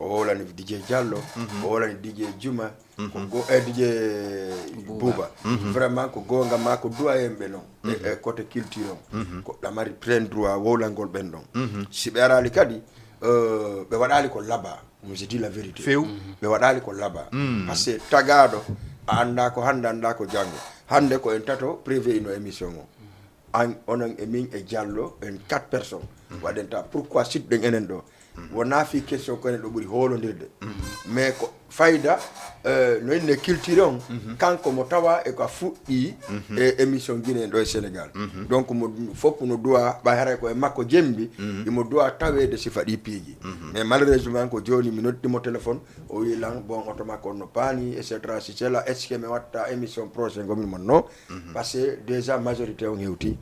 o wolani fi D J Diallo, o wolani D J Juma, ko go-, e D J Buuba. Vraiment ko goonga ma ko duwa en ɓe noon. E, e côté culture on. Ko ɗa mari plein droit wowlangol ɓen ɗon. Si ɓe araali kadi, euh, ɓe waɗaali ko laba. Je dis la vérité. Few. Ɓe waɗaali ko laba. Parce que tagaaɗo, a anndaa ko hannde, anndaa ko janngo. Hannde ko en tato prévu ino émission o. An, onon e min e Diallo, en quatre personnes. Waɗen ta, pourquoi sitɗen enen ɗo? Wonaa fii question ko enen ɗo ɓuri hoolondirde. Mais ko fayda, eh, no inne culture on, kanko mo tawa e ko a fuɗɗi e émission Guinée ɗo e Sénégal. Donc mo fof no duwa, ɓay haray ko e makko jembi, imo duwa taweede sifa ɗi piiji. Mais malheureusement ko jooni mi noddi mo téléphone, o wi lan, bon, oto makko on no paani, et cetera. Si cela, est-ce que mi watta émission prochain gomin mon non? Parce que déjà majorité on hewti.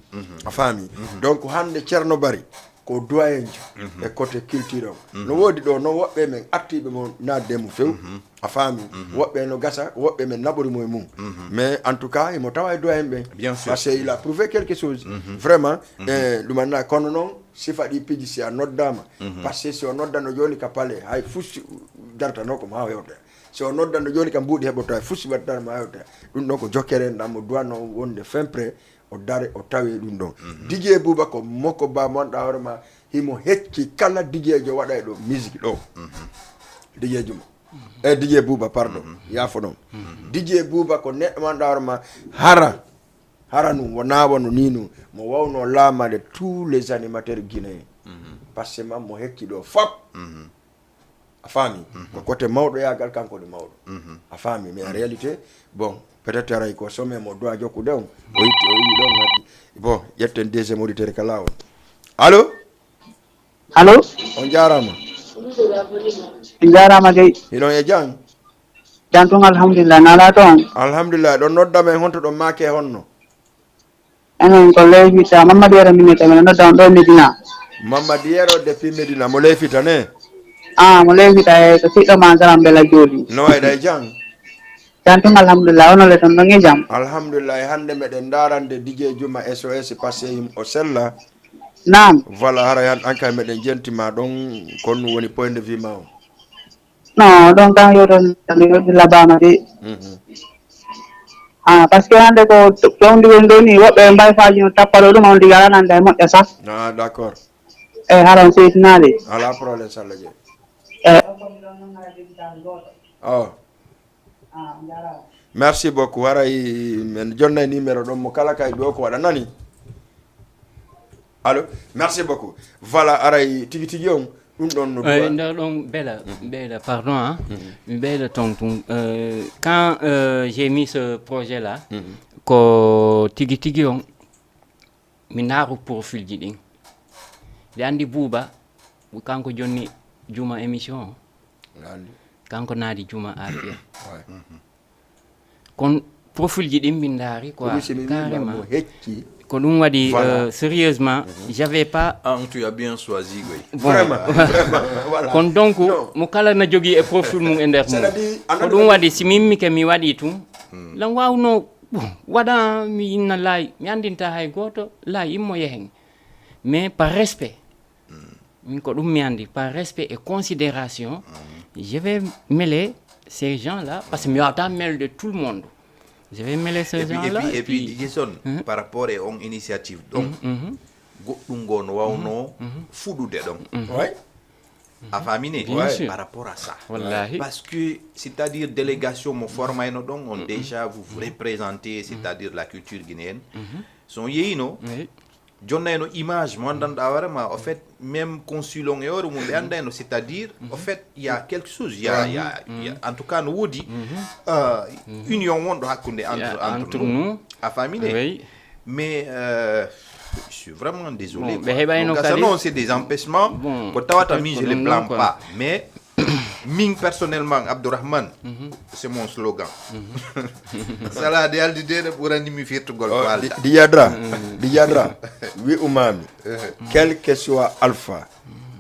A faami? Donc hannde Ceerno Bari, ko doyen jo e côté culture on. No woodi ɗo, no woɓɓe men artiiɓe mo naatde mo few. A faami? Woɓɓe no gasa, woɓɓe men naɓori mo e mum. Mais en tout cas, imo tawa e doyen ɓen. Bien sûr. Parce que il a prouvé quelque chose. Vraiment, eh, ɗum anna, kono noon, sifa ɗi piiji si a noddaama. Parce que si o noddano jooni ka palais, hay fus dartano ko ma hewta. Si o noddano jooni ka mbuuɗi heɓoto, hay fus dartano ma hewta. Ɗum ɗon ko jokkere en ɗam mo duwano wonde fin prêt. O dare, o tawi ɗum ɗon. Didier Bouba ko moko ba mo annduɗaa hoore ma, himo hecci kala Didier jo waɗa e ɗo musique ɗo. Didier Juma. E Didier Bouba, pardon. Yaafo ɗon. Didier Bouba ko neɗɗo mo annduɗaa hoore ma, hara, hara num, wonaa wano ni num, mo wawno laamaade tous les animateurs guinéens. Parce que man mo hecci ɗo fop. A faami? Ko côté mawɗoyaagal, kanko woni mawɗo. A faami? Mais en réalité, bon, peut-être aray ko sommet mo doit jokkude on. O itti, o yi ɗon, waddi. Bon, ƴetten deuxième auditeur ka laawol. Allo? Allo? On jaaraama. On jaaraama dey. Hiɗon e jam? Jam tun, alhamdulillah. Naalaa toon? Alhamdulillah. Ɗon nodda men honto ɗon maake honno? Enen ko Leyfita, Mamadou Yero min wiyata, miɗo nodda on ɗo e Medina. Mamadou Yero depuis Medina, mo Leyfita ne? Ah, mo Leyfita e ko siɗɗo ma Garam Bela Jooɗi. No waɗɗa e jam? Jam tun, alhamdulillah, onon le ton ɗon e jam? Alhamdulillah, hannde meɗen ndaarande Didier Juma S O S parce que o sella. Naam. Voilà, hara yan an kay meɗen jenti ma ɗon, kon woni point de vue ma o. Non, ɗon kan yo ton mi waɗi labama de. Mhm. Ah, parce que hannde ko fewndi woni ɗo ni, woɓɓe mbay faaji no tappa ɗo ɗum, on diga alanande e moƴƴa sah. Ah, d'accord. E haran seytinaali. Ala problème, Salla Dieng. E. Oh. Ah, on jaaraama. Merci beaucoup. Haray men jonnay numéro ɗon mo kala kay ɗo ko waɗa nani. Allo, merci beaucoup. Voilà, aray tigi tigi on, ɗum ɗon no Eh, duwa. Nder ɗon Bela, Bela, pardon, hein. Mi Bela ton tun. Euh, quand, euh, j'ai mis ce projet-là, ko tigi tigi on, mi ndaaru profil ji ɗin. Mbiɗa anndi Buuba, kanko jonni Juma émission o. Mbiɗa anndi. Kanko naadi Juma Afia. Ouais. Kon profil ji ɗin min ndaari quoi, Ko ɗum si mi wiima carrément. Mo hecci. Ko ɗum waɗi, Voilà. Euh, sérieusement, j'avais pas Ah, tu as bien choisi, oui. Bon. Vraiment, vraiment, voilà. Kon donc, Non. Mo kala na jogii e profil mum e nder mum. C'est-à-dire, Ko ɗum waɗi si mi immike mi waɗi tun, lan waawno, bon, waɗa mi inna laay, mi anndinta hay gooto, laay immo yehen. Mais par respect, min ko ɗum mi anndi, par respect et considération, je vais mêler ces gens-là, parce que mi wawata mêler de tout le monde. Je vais mêler ces Et puis, et gens-là, puis, et et puis, puis Didier Son, Mhm. par rapport e on initiative ɗon, Mhm, mhm. Goɗɗum ngo no wawno Mhm, mhm. fuɗude ɗon. Mhm. Ouais. A faamini? Bien Ouais. sûr. Par rapport à ça. Wallahi. Parce que, c'est-à-dire, délégation mo formayno ɗon, on Mhm. déjà vous vous représentez, c'est-à-dire la culture guinéenne. Mhm. So on yeyino, Oui. Jonnayno image mo anndanɗaa hoore ma, au fait, même consul on e hoore mum, ɓe anndayno, c'est-à-dire, au fait, il y a quelque chose, il y a, il y a, il y a, en tout cas, no woodi, euh, union wonɗo hakkunde entre, entre nous. A faamine? Oui. Mais, euh, je suis vraiment désolé, Bon, quoi. Ɓe heɓayno Donc, ça, kadi. Non, c'est des empêchements. Bon, ko tawata peut-être min, ko je les ɗum ɗon, blâme quoi. Pas. Mais, Min personnellement, Abdourahmane, c'est mon slogan. Sala de aldi de ɗo ɓurani mi firtugol ko alda. Diyadra, Diyadra, wi umami, quel que soit alpha,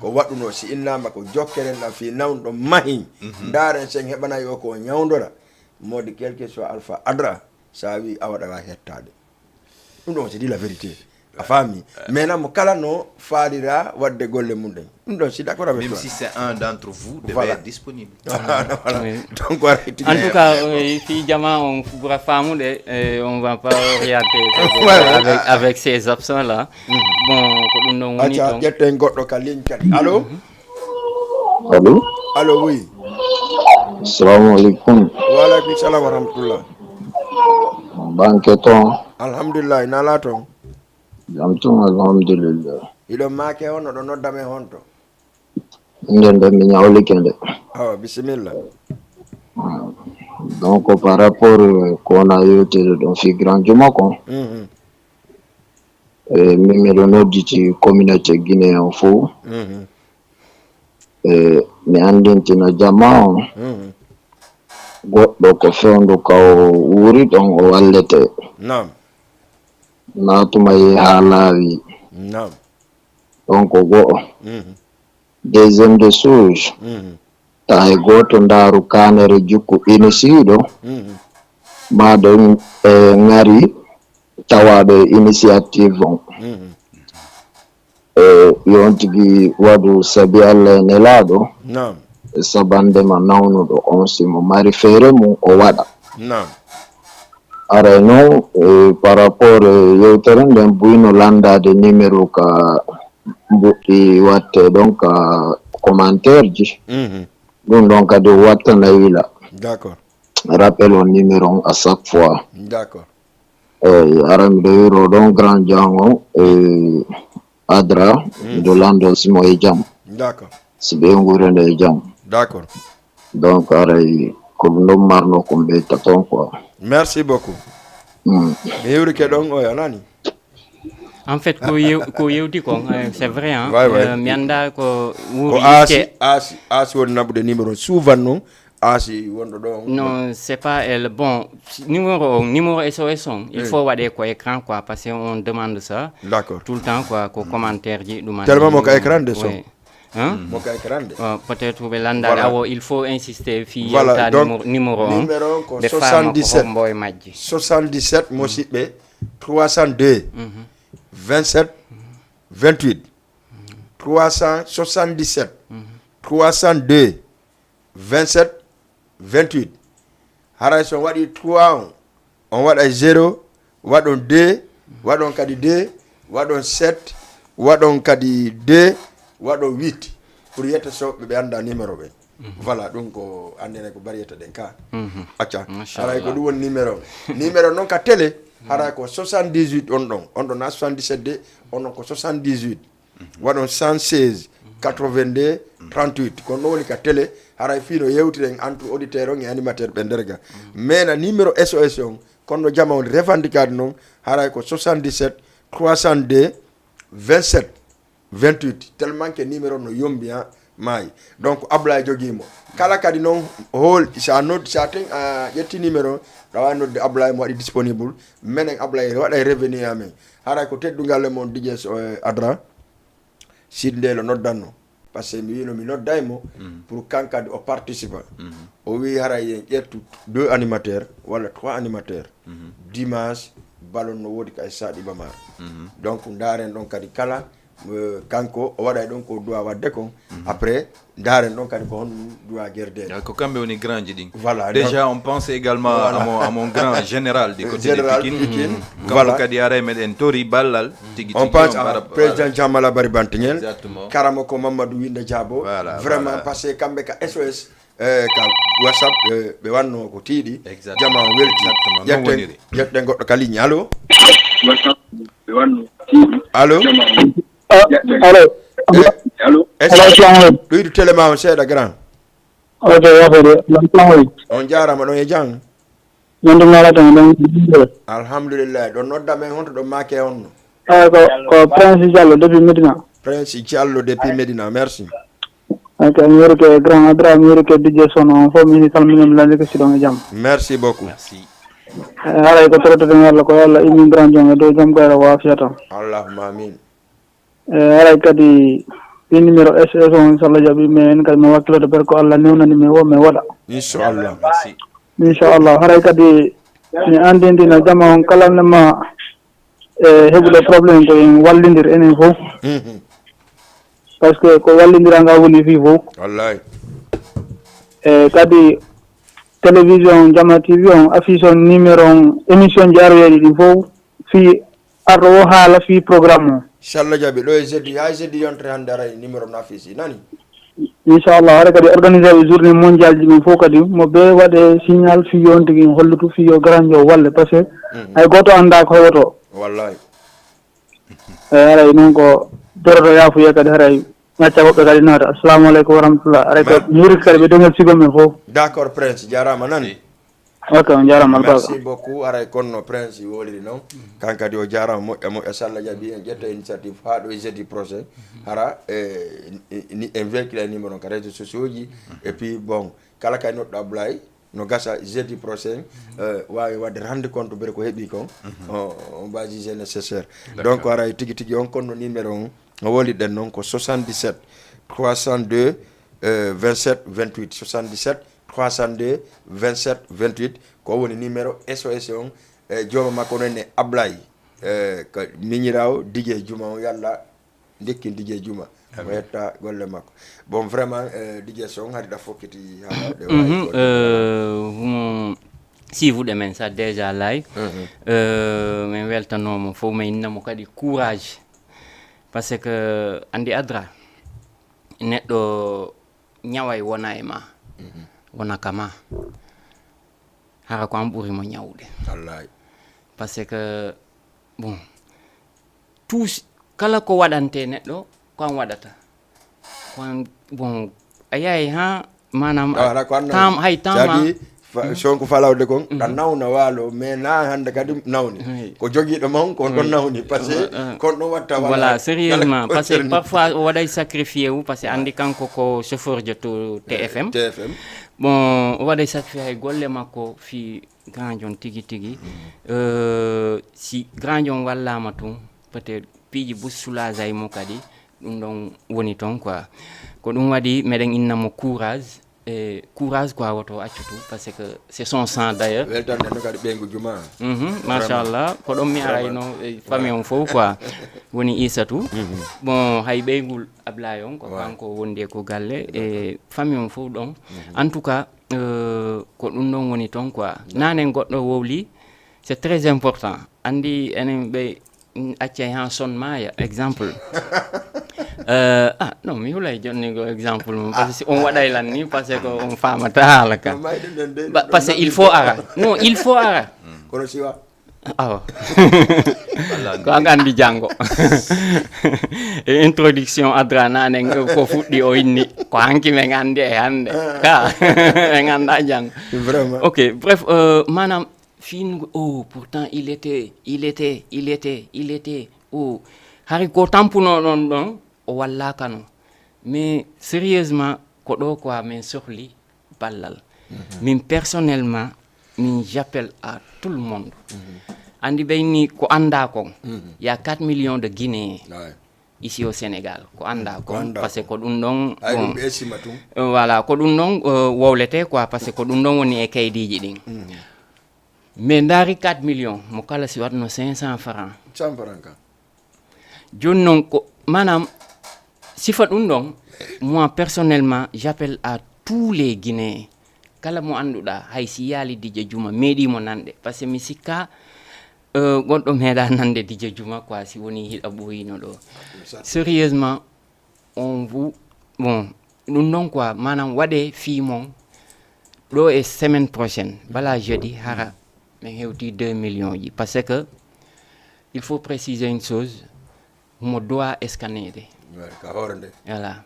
ko waɗuno si innama ko jokkeren ɗam fi nawɗo mahin, ndaren sen heɓanay o ko ñawdora, modi quel que soit alpha adra, sa wi a waɗa wa hettade. Ɗum ɗon, c'est dit la vérité. A faami? Mais nan mo kala no faalira waɗde golle mum ɗen. Ɗum ɗon, si d'accord avec Même toi. Si c'est un d'entre vous, devait Voilà. Être disponible. Voilà. Oui. Donc, voilà, tu En tout dis- cas, euh, fii jama on ɓura faamude, euh, on va pas orienter Ouais, ouais. Avec, avec ces absents là. Bon, ko ɗum ɗon woni Acca, ton. Ƴetten goɗɗo ka ligne kadi. Allô? Allô? Allô, oui. Assalamu alaikum. Wa alaikum salam wa rahmatullah. Banke ton. Alhamdulillah, ina la ton. Jam tun, alhamdulillah. Iɗon maake on, oɗon nodda men honto? Nden ɗon mi ñawlike nde. Awa, bisimilla. Donc, par rapport, euh, ko wona yewtede ɗon fi grand juma kon, Mhm. eh, min miɗo nodditi communauté guinéen on fof. Mhm. Eh, mi anndintina jama on, Mhm. goɗɗo ko fewndu ka o wuuri ɗon o wallete. Naam. Naa tuma yehi haa laawi. Naam. Ɗon ko go'o. Mhm. Deuxième des choses, Mhm. ta hay gooto ndaaru kaanere jukku initiiɗo, Mhm. maa ɗo e ŋari tawaaɗo e initiative on. Mhm. E yon tigi waɗu sabi Allah e nelaaɗo, Naam. e sabande ma nawnuɗo on, si mo mari feere mum o waɗa. Naam. Aray noon, e par rapport e yewtere nden, buyno lanndaade numéro ka mbuɗɗi watte ɗon ka commentaire ji. Mhm. Ɗum ɗon kadi wattana yila. D'accord. Rappel on numéro on à chaque fois. D'accord. Eyi, ara miɗo yuro ɗon grand jango e Adra, miɗo lanndo si mo e jam. D'accord. Si ɓe nguurende e jam. D'accord. Donc, aray ko ɗum ɗon marno ko mbeyta toon quoi. Merci beaucoup. Mm. Mi hewrike ɗon oya nani. En fait, ko yew- ko yewti ko, eh, c'est vrai, hein. Ouais, ouais. Euh, mi annda ko Ko wuuri aasi yitte. aasi aasi woni naɓude numéro souvent noon, aasi wonɗo ɗo on. Non, c'est pas elle. Bon, numéro on, numéro S O S on, il faut waɗe ko écran quoi, parce que on demande ça D'accord. Tout le temps quoi, ko commentaire ji ɗum. Tellement mo ka écran de son. Hein? Mo ka écran de. Euh, peut-être ɓe lanndaade Voilà. Awo, il faut insister fii Voilà, yewta donc, numéro numéro on. Numéro on ko Ɓe faama ko soixante-dix-sept. Hombo e majji. Soixante-dix-sept, musidɓe, trois cent deux, vingt-sept, vingt-huit. Trois cent soixante-dix-sept, trois cent deux, vingt-sept, vingt-huit. Haray so on waɗi trois on, on waɗa zéro, waɗon deux, waɗon kadi deux, waɗon sept, waɗon kadi deux, waɗon huit. Pour yetta so ɓe annda numéro ɓe. Voilà, ɗum ko anndene ko bariyetta ɗen ka. Acca. Haray ko ɗum woni numéro. Numéro noon ka télé, haray ko soixante-dix-huit on ɗon. On ɗon na soixante-dix-sept de, on ɗon ko soixante-dix-huit. Waɗon cent seize, quatre-vingt-deux, trente-huit. Kono ɗum woni ka télé, haray fii no yewtiren entre auditeur on e animateur ɓe nder ga. Mais na numéro S O S on, kono no jama on revendiquade noon, haray ko soixante-dix-sept, trois cent deux, vingt-sept, vingt-huit. Tellement que numéro no yombi, ha, maayi. Donc, Ablaye jogii mo. Kala kadi noon, hool, sa nod-, sa ten, a ƴetti numéro, ɗawa nodde Ablaye mo waɗi disponible. Menen Ablaye waɗay revenu amen. Haray ko teddungal e mon D J S, eh, Adra. Sidy Ndelo noddanno. Parce que mi wino mi nodday mo pour kan kadi o participa. O wi haray en ƴettu deux animateurs walla trois animateurs. Dimanche, ballon no woodi ka stade Iba Mar. Donc, ndaaren ɗon kadi kala, eh, kanko o waɗay ɗon ko doit waɗde kon. Après, ndaaren ɗon kadi ko honɗum doit gerdeede. Ah, ko kamɓe woni grand ji ɗin. Voilà, Déjà, donc, on pense également Voilà. à mon, à mon grand général du côté Général de Pikine. Pikine. Kanko Voilà. Kadi aray meɗen tori ballal tigi On tigi pense on à para- président Jamala Bari Bantignel, Exactement. Karamoko Mamadou Winda Diabo. Voilà, Vraiment, voilà. Parce que kamɓe ka S O S, eh, ka WhatsApp, eh, ɓe wanno ko tiiɗi. Exactement. Jama on welti. Exactement. Non, Ƴetten, woniri. Ƴetten goɗɗo ka ligne. Allo? Allo? Allo. Eh, Allo, assalamu aleykum. Ɗuydu télé ma on seeɗa, grand. Ok, yafede. Assalamu aleykum. On jaarama ɗon e jam. Yonde ngalata ɗon. Alhamdulillah. Ɗon nodda men honto ɗon maake honno? Eh, ko, ko Prince Diallo depuis Medina. Prince Diallo depuis Medina. Merci. Ok, mi wori ke grand Adra, mi wori ke D J Sono, on fof mi salmini mi landi ko siɗon e jam. Merci beaucoup. Merci. Eh, haray ko torotoɗen Yalla ko Yalla immin grand jom e dow jom gayra waafiya tan. Allahumma amin. Eh, haray kadi ɗi numéro S O S on, so Allah jaɓi, mais en kadi mi wakkilode ber ko Allah newnani mi o mi waɗa. Inchallah. Merci. Inchallah, haray kadi mi andindina jama on kala nema e heɓuɗo problème ko en wallindir enen fof. Mhm. Parce que ko wallindiral ngal woni fii fof. Wallahi. E kadi télévision Jama T V on, affiche on, numéro on, émission ji aroyeeɗi ɗin fof, fii arɗo o haala fii programme o. Si Allah jaɓi, ɗo e jeudi, haa jeudi yontere hannde aray numéro no affiche, nani? Inchallah, haray kadi organisé ɓe journée mondial ji ɗin fof kadi, mo ɓe waɗe signal fii yo on tigi hollutu fii yo grand jo walle, parce que hay gooto anndaa ko heɓoto. Wallahi. Eyi, haray noon ko toroto yaafuya kadi, haray Ngacca woɓɓe kadi noota. Assalamu aleykum wa rahmatullah. Aray ko murit kadi ɓe doŋel sigo men fof. D'accord, Prince, jarama nan. Ok, on jarama. Merci beaucoup. Aray konno Prince woliri noon. Kan kadi o jarama moƴƴa moƴƴa, so Allah jaɓi en ƴetta initiative ha ɗo e jeudi prochain. Hara e ni en véhicule numéro ka réseau sociaux ji. Et puis bon, kala kay noɗɗo Ablaye no gasa jeudi prochain, euh, wawi wadde rende compte bere ko heɓi kon. On va juger nécessaire. Donc aray tigi tigi on konno numéro on, o woliɗen noon ko soixante-dix-sept trois cent deux, euh, vingt-sept vingt-huit, soixante-dix-sept trois cent deux vingt-sept vingt-huit. Ko woni numéro S O S on. E jooma makko noon ne Ablaye, e ko miñirawo Didier Juma on, yalla ndekkin Didier Juma. Mo yetta golle makko. Bon, vraiment, euh, Didier Song hari ɗa fokkiti ha ɗe wawi. Humo siivuɗe men sa déjà lay. Min weltanoma fof, min innamo kadi courage. Parce que andi Adra, neɗɗo ñaway wona e ma, wona kama. Hara ko an ɓuri mo ñawde. Wallahi. Parce que bon, tous, kala ko waɗante neɗɗo ko an waɗata. Ko an, bon, a yahay ha manam tam hay tama. Sonko falawde kon ɗa nawna waalo, mais na hande kadi nawni. Ko jogiɗo ma on kon ɗon nawni, parce que kon ɗon watta. Voilà, sérieusement, parce que parfois o waɗay sacrifié wu, parce que andi kanko ko chauffeur je to T F M. Bon, o waɗay sacrifié hay golle makko fi grand jon tigi tigi. Euh, si grand jon wallama tun, peut-être piiji bus soulagay mo kadi. Ɗum ɗon woni toon quoi. Ko ɗum waɗi meɗen inna mo courage. E courage quoi, woto accu tout, parce que c'est son sang d'ailleurs. Weltande no kadi ɓeyngu Juma. Mhm, machallah, ko ɗon mi arayno. E famille on fof quoi. Woni Isatou. Bon, hay ɓeyngu Ablaye on ko kanko wondi e ko galle e famille on fof ɗon. En tout cas, euh, ko ɗum ɗon woni toon quoi. Nanen goɗɗo wowli, c'est très important. Andi enen ɓe accay ha son maaya exemple. Euh, ah non, mi hulay jonni ko exemple mum, parce que si on waɗay lan ni, parce que on famata haala kan. Parce que il faut ara. Non, il faut ara. Kono siwa. Awa. Ko an andi janngo. E introduction Adra nanen ko fuɗɗi o inni, ko hanki men andi e hande. Ka men anda janngo. Vraiment. Ok, bref, euh, manam fiingo, oh pourtant il était, il était, il était, il était, oh, hari ko tampuno ɗon ɗon o wallakano. Mais sérieusement, ko ɗo quoi min sohli ballal. Min personnellement, min j'appelle à tout le monde. Andi ɓeyni ko anda kon, il y a quatre millions de Guinéens ici au Sénégal, ko anda kon, parce que ko ɗum ɗon. Voilà, ko ɗum ɗon, euh, wowlete quoi, parce que ko ɗum ɗon woni e kaydiji ɗin. Mais ndaari quatre millions, mo kala si waɗno cinq cents francs. Cent francs kan. Jooni noon ko manam sifa ɗum ɗon. Moi personnellement, j'appelle à tous les Guinéens, kala mo annduɗa, hay si yaali Dj Juma, meeɗimo nande, parce que mi sikka, euh, goɗɗo meeɗa nande Dj Juma quoi, si woni hiɗa ɓooyino ɗo. Sérieusement, on vous, bon, ɗum ɗon quoi, manam waɗe fii mon ɗo e semaine prochaine, bala jeudi, hara min hewti deux millions ji, parce que il faut préciser une chose, mo doit escanede. Ka hoore nde. Voilà.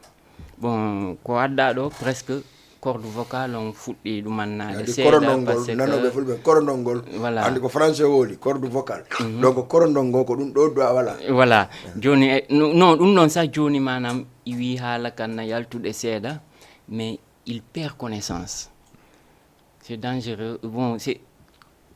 Bon, ko adda ɗo presque corde vocale on fuɗɗi ɗumannade seeɗa, parce que nanoɓe fulɓe korondol ngol. Voilà. Andi ko français woli corde vocale. Donc korondol ngol ko ɗum ɗo doit, voilà. Voilà. Joni e, no, no ɗum ɗon sa joni manam iwi haala kan na yaltude seeɗa, mais il perd connaissance. C'est dangereux. Bon, c'est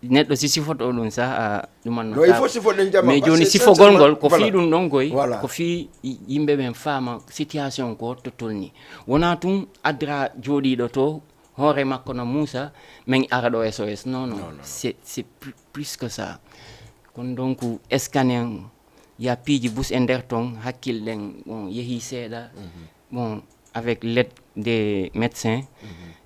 neɗɗo si sifoto ɗum sa a ɗumanno. No, il faut sifoɗen jama. Mais joni sifogol ngol ko fii ɗum ɗon goy, ko fii yimɓe ɓen faama situation ko to tolni. Wona tun Adra jooɗiɗo to hoore makko no muusa, min ara ɗo S O S. Non, non, c'est, c'est plus que ça. Kon donc escanen ya piiji bus e nder ton, hakkilɗen on yehi seeɗa. Bon, avec l'aide des médecins,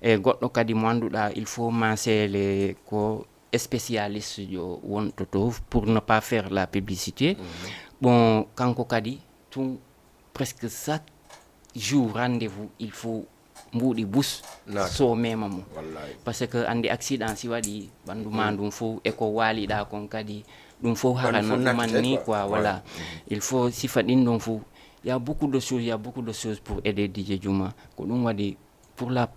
e goɗɗo kadi mo annduɗa il faut masele ko spécialiste jo wonto to, pour ne pas faire la publicité. Bon, kanko kadi tun presque chaque jour rendez-vous, il faut mbuuɗi bus so mema mo. Parce que andi accident si waɗi ɓandu ma ndun fof e ko waaliɗa kon kadi ɗum fof hara no ɗuman ni quoi. Voilà. Il faut sifa ɗin ɗon fof. Il y a beaucoup de choses, il y a beaucoup de choses pour aider D J Juma. Ko ɗum waɗi pour la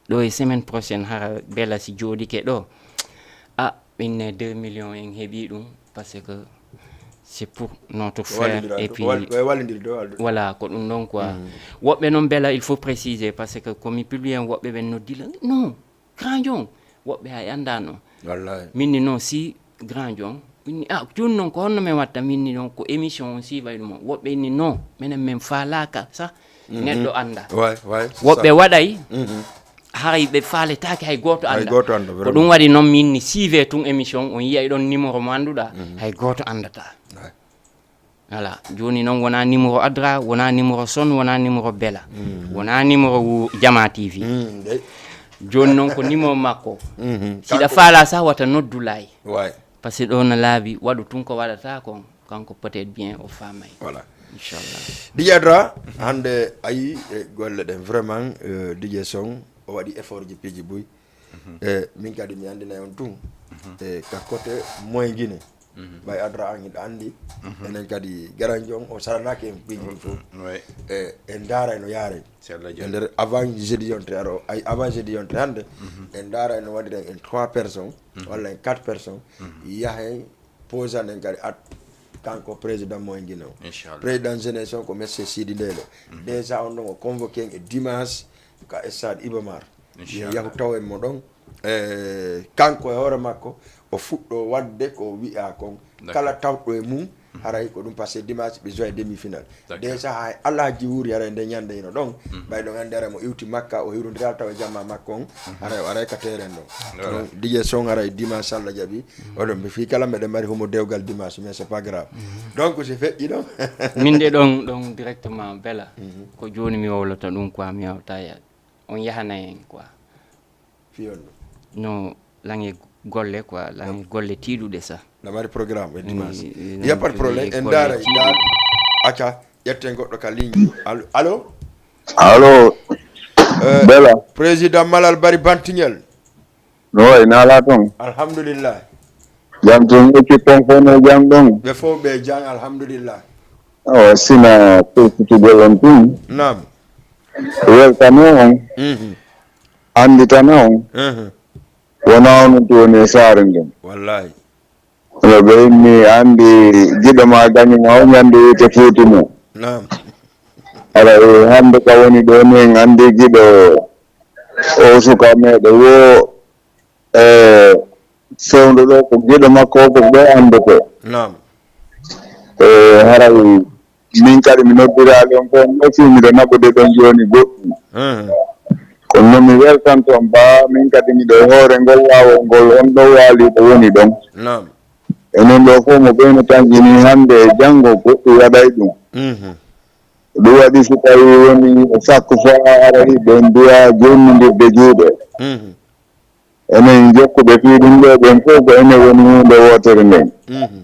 ɗo e semaine prochaine, hara Bella si jooɗike ɗo, a ɓinne deux millions en heɓi ɗum, parce que c'est pour notre frère. Et puis, voilà, ko ɗum ɗon quoi. Woɓɓe noon, Bella, il faut préciser, parce que ko mi publie en, woɓɓe ɓen noddi la, non, Grand John, woɓɓe hay anndaano. Min ni non, si Grand John, inni, ah, jooni noon ko honno men watta? Min ni noon ko émission on siiway ɗum on. Woɓɓe inni non, menen men faalaaka sa neɗɗo annda. Woɓɓe waɗay, haray ɓe faaletaake hay gooto annda. Ko ɗum waɗi noon min ni siiwe tun émission on, yiyay ɗon numéro mo annduɗaa, hay gooto anndata. Voilà. Jooni noon wonaa numéro Adra, wonaa numéro Son, wonaa numéro Bella, wonaa numéro wu Jama T V. Jooni noon ko numéro makko. Si ɗa faala sa wata noddu lay. Parce que ɗo na laabi, waɗu tun ko waɗata kon. Kanko peut-être bien o faamay. Voilà. Inchallah. D J Adra, hannde a yii e golle ɗen vraiment, euh, D J Son o waɗi effort ji piiji buy. E min kadi mi anndinay on tun, e ka côté moyen Guinée. Ɓay Adra an hiɗa anndi, enen kadi Grand John o saranaaki en piiji ɗi fof. E en ndaaray no yaaray. E nder avant jeudi yontere aro, ay, avant jeudi yontere hannde, en ndaaray no waɗiren en trois personnes walla en quatre personnes, yahen posanen kadi at kanko président moyen Guinée o. Président jeunesse o ko monsieur Sidi Ndelo. Déjà on ɗon o convoqué en e dimanche ka stade Iba Mar. Yo yahu tawen mo ɗon. E kanko e hoore makko o fuɗɗo waɗde ko wi'a kon. Kala tawɗo e mum, haray ko ɗum, parce que dimanche ɓe joue demi-finale. Déjà hay Alhaji Wuri haray nde ñande hino ɗon. Ɓay ɗon anndi haray mo iwti Makka, o hiwrondira taw e jamma makko on, haray o aray ka terrain ɗon. Donc, D J Son haray dimanche, Alla jaɓi. Oɗon mbi fii kala meɗen mari homo dewgal dimanche, mais c'est pas grave. Donc, si feƴƴi ɗon. Min de ɗon, ɗon directement Bella. Ko jooni mi wowlata ɗum quoi, mi wawta yaade. On yahanay en quoi. Fii on ɗum. No, lange golle quoi, lange golle tiiɗuɗe sa. Na mari programme e dimanche. Il y a pas de problème. En ndaara, acca, ƴetten goɗɗo ka ligne. Allo, allo? Allo. Eh, Bella. Président Malal Bari Bantiñel. No wayi, naalaa toon? Alhamdulillah. Jam toon, équipe on fof no jam ɗon? Ɓe fof ɓe jam, alhamdulillah. Awa, sina pelkitugol on tun. Naam. Weltano on. Mhm. Annditana on. Mhm. Wonaa onon tun woni e saare nden. Wallahi. Yo ɓe inni, anndi giɗo ma dañi ma o ñande wiite fuuti mo. Naam. Ara, e hannde ka woni ɗo ni, en anndi giɗo o suka meɗe wo, e fewndo ɗo ko giɗo makko o ko ɓe anndete. Naam. E haray min kadi mi noddiraali on fof, on aussi miɗo naɓude ɗon jooni goɗɗum. Mhm. Kono noon mi weltanto on ba, min kadi miɗo e hoore ngol laawol ngol, on ɗo waali ko woni ɗon. Naam. Enen ɗo fof mo ɓeyno tan ini hannde e janngo goɗɗum waɗay ɗum. Mhm. Ɗum waɗi si tawi woni o sakko faa ara hiɓe mbiya jonnondirde juuɗe. Mhm. Enen jokkuɓe fii ɗum ɗo ɓen fof ko enen woni huunde wootere nden. Mhm.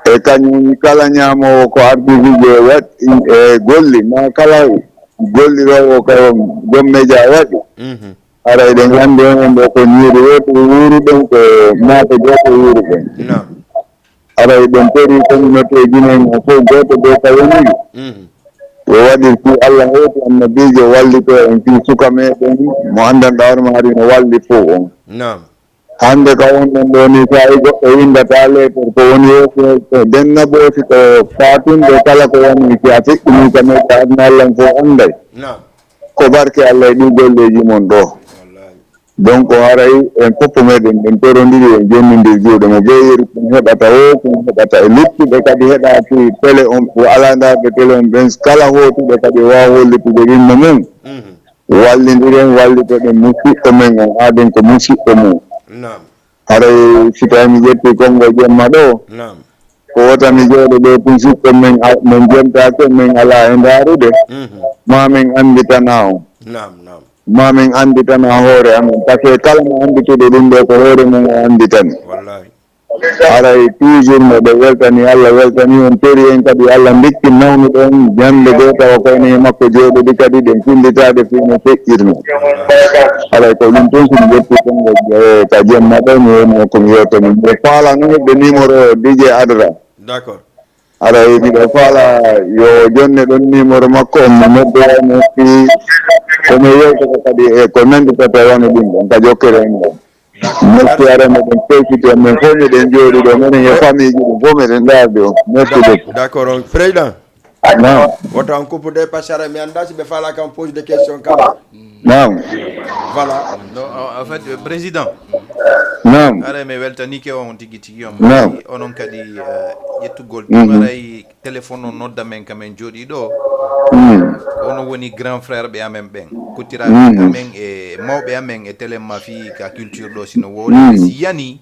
E kañum kala ñaamoowo ko artifice waɗi e golli, ma kala golliroowo ko joom media waɗi. Mhm. Haray ɗen anndi enen ɗo ko ñiiri wootere wuuruɗen, ko maafe gooto wuuruɗen. Naam. Haray ɗen tori communauté Guinée o fof gooto ɗo ka woni. Mhm. Yo waɗir fii Alla hooti annabiijo wallito en fii suka meɗen mo anndanɗaa hoore ma hari no walli fof on. Naam. Hannde ka wonɗen ɗo ni, so a yi goɗɗo winndata leeter, ko woni o, ko, ko denna ɓoosi ko faatunde kala ko woni, si a feƴƴinii ka meɗen aduna Alla fof annday. Naam. Ko barke Alla e ɗii golleeji mon ɗo. Wallahi. Donc, haray en fof meɗen, en torondiri, en jonnondir juuɗe mo bee yeru, ko heɓata o, ko heɓata e luttuɓe kadi heɗaaki télé on, o alaa ndaarde télé on, ɓen kala hootuɓe kadi waawa hollitude ɗimmo mum. Mhm. Wallindiren, wallitoɗen musiɗɗo men on, aaden ko musiɗɗo mum. Naam. Haray si tawi mi ƴetti konngol jemma ɗo, naam, ko wota mi jooɗo ɗo tun, sikko men a-, men jentaake, men alaa e ndaarude, mhm, ma men annditana on. Naam, naam. Ma men annditana hoore amen, parce que kala mo anndituɗo ɗum ɗo ko hoore mum o annditani. Wallahi. Haray toujours meɗen weltani Allah, weltani on, tori en kadi Allah ndikki nawnuɗon ñande goo tawa ko enen e makko jooɗodi kadi ɗen finditaade fii no feƴƴirnoo. Haray ko ɗum tun, si mi ƴetti konngol, eh, ka jemma ɗo, mi woni ko mi yewta min. Mbiɗo faala noon heɓde numéro D J Adra. D'accord. Aray, miɗo faala yo jonne ɗon numéro makko, on mi noddoya mo, si ko mi yewtata kadi e ko nannditata wano ɗum ɗon, ka jokkere on ɗon. Merci, aray, meɗen pelkiti, on men fof meɗen jooɗi ɗo, menen e famille ji ɗum fof meɗen ndaardi on. Merci beaucoup. D'accord, on président. Naam. Wota on coupe de, parce que aray mi annda si ɓe faala kam poser de question kam. Naam. Voilà. No, en fait, président. Naam. Aray mi weltanike on tigi tigi on. Naam. Onon kadi, eh, ƴettugol ɗum, aray téléphone o nodda men ka men jooɗi ɗo. Ono woni grand frère ɓe amen ɓen. Kottiraaɓe amen e mawɓe amen e télé ma fii ka culture ɗo, sino woodi. Si yani,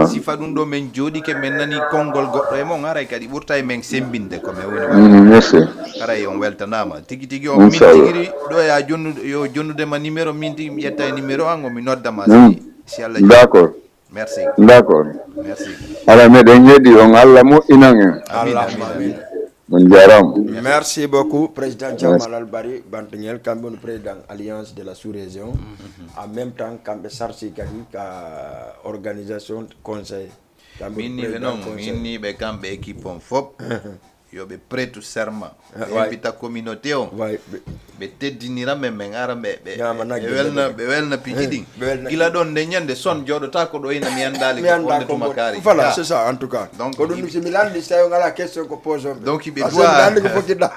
sifa ɗum ɗo men jooɗike, men nani konngol goɗɗo e mon, haray kadi ɓurta e men sembinde ko men woni waɗde. Haray on weltanaama. Tigi tigi on min tigi ɗo ya jonnude, yo jonnude ma numéro, min tigi mi ƴetta e numéro an o, mi nodda ma si, si Allah jaɓi. D'accord. Merci. D'accord. Merci. Ala, meɗen yeɗi on, Allah moƴƴinan en. Amin, amin, amin. On jaaraama. Merci beaucoup, président Jamal Albari Bantingel, kamɓe woni président Alliance de la sous-région. En même temps, kamɓe sarsi kadi ka organisation conseil. Min ni ɓe non, min ni ɓe kamɓe équipe on fof. Yo ɓe prêtu serment. Ɓe invita communauté on. Ɓe teddinira men, men ara ɓe, ɓe, ɓe welna, ɓe welna piiji ɗin. Gila ɗon nde ñande son jooɗotaako ɗo ina mi anndaali ko wonde tuma kaari. Voilà, c'est ça, en tout cas. Donc, ko ɗum si mi lanndi, si tawi on alaa question ko pose on ɓe. Donc, ɓe duwa. Parce que mi lanndi ko fokkitɗa.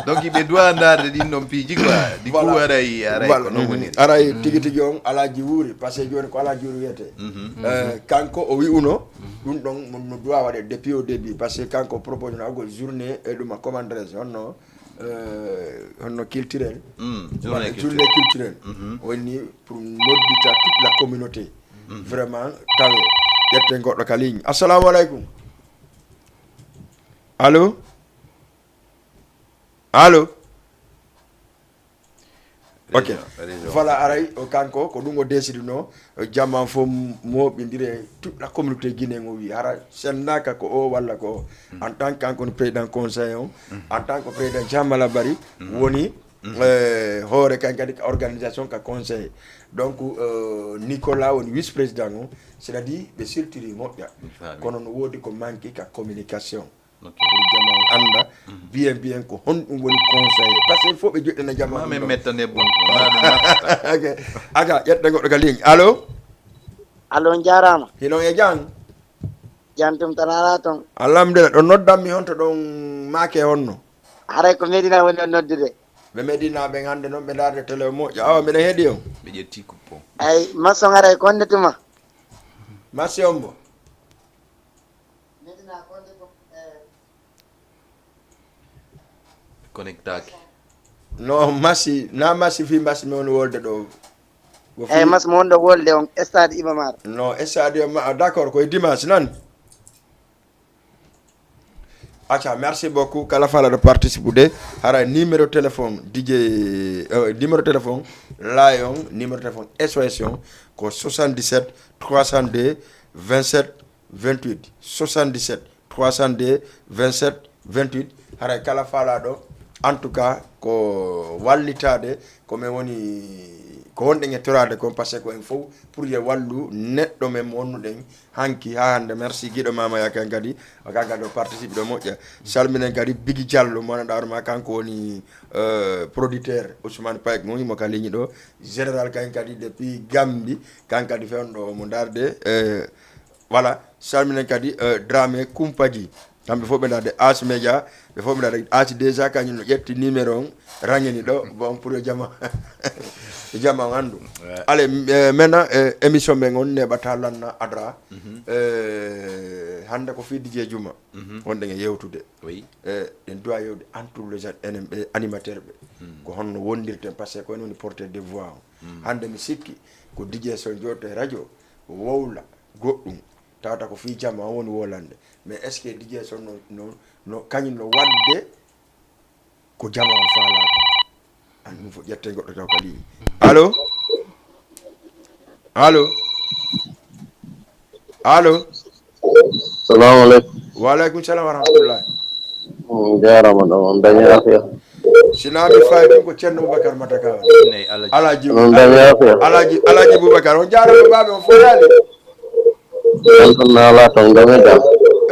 Donc, ɓe duwa ndaarde ɗin ɗon piiji quoi. Du coup, aray, aray, ko non woni. Aray, tigi tigi on, alaaji wuuri, parce que jooni ko alaaji wuuri wiyetee. Eh, kanko o wi'uno, ɗum ɗon mo no duwa waɗe depuis au début, parce que kanko o propose no agol journée, e ɗum a commandrese, honno, eh, honno culturel. Journée culturelle. Woni pour noddita toute la communauté. Vraiment, tawe, ƴetten goɗɗo ka ligne. Assalamu aleykum. Allo? Allo? Ok. Région, région. Voilà, aray, o kanko, ko ɗum o desidunoo, o jama fof mooɓindire, toute la communauté guinéen o wi, hara sennaaka ko o walla ko o. En tant que kanko no président conseil on, en tant que président Jamala Bari, woni, eh, hoore kan kadi ka organisation ka conseil. Donc, eh, Nicolas woni vice-président on, c'est-à-dire ɓe sirtiri moƴƴa. Kono no woodi ko manque ka communication. Ok. Pour jama on annda, bien, bien ko honɗum woni conseil. Parce que il faut ɓe joɗɗina jama on ɗon. Mettane bon. Ok. Aga, ƴetta goɗɗo ka ligne. Allo? Allo, on jaaraama. Hino e jam? Jam tum tan alaa ton. Alhamdulillah, ɗo noddan mi honto ɗon maake honno? Haray ko Medina woni on noddude. Ɓe Medina ɓen hannde noon ɓe ndaarde télé o moƴƴa. Awa, mbiɗa heɗi on. Ɓe ƴetti coupon. Ay, mason haray ko honde tuma? Masi on mbo? Connectaaki. No, masi, na masi fii masi mi woni wolde ɗo. Ko fii mas mo wonɗo wolde on stade Iba Mar. No, stade Iba Mar, d'accord, ko e dimanche nan. Acca, merci beaucoup. Kala fala ɗo participe de, hara numéro téléphone D J, euh, numéro téléphone Lion, numéro téléphone S O S on ko soixante-dix-sept trois cent deux vingt-sept vingt-huit, soixante-dix-sept trois cent deux vingt-sept vingt-huit. Haray kala faalaaɗo, en tout cas, ko wallitaade, ko men woni, ko wonɗen e toraade kon, parce que ko en fof pour yo wallu neɗɗo men mo wonnuɗen hanki haa hannde. Merci giɗo Mama Ya kan kadi, o kan kadi o participe ɗo moƴƴa. Salminen kadi Bigi Diallo, mo anndaa ma, kanko woni, euh, producteur Ousmane Payek, mo woni mo ka ligne ɗo. Général kan kadi depuis Gambie, kan kadi fewndo mo ndaarde, euh, Voilà, salminen kadi, euh, Dramé Kumpaji. Kamɓe fof ɓe ndaarde As Média, ɓe fof ɓe ndaarde As déjà, kañum no ƴetti numéro on, rangini ɗo, bon, pour yo jama, yo jama on anndu. Ouais. Allez, m-, euh, maintenant, euh, émission men on neɓata lanna adra. Mhm. Euh, hannde ko fii D J Juma. Mhm. Wonɗen e yewtude. Oui. Euh, en doit yewde entre les an-, enen ɓe animateur ɓe. Mm. Ko honno wondirten, parce que ko en woni porteur de voix on. Mm. Hannde mi sikki ko D J son jooɗo e radio, wowla goɗɗum. Tawata ko fii jama on woni wolande. Mais est-ce que D J son no, no, no, kañum no waɗde ko jama on faalaa ko? An ɗum fof ƴetten goɗɗo taw ka ligne. Allo? Allo? Allo? Salamu aleykum. Wa aleykum salam wa rahmatullah. On jaaraama ɗo, on dañi afiya. Si naa mi fayi ɗum ko Ceerno Boubacar Mataka. Alaaji. On dañi afiya. Alaaji, Alaaji Boubacar, on jaaraama baaɓe, on foyaali. On tan naalaa tan, jam e jam.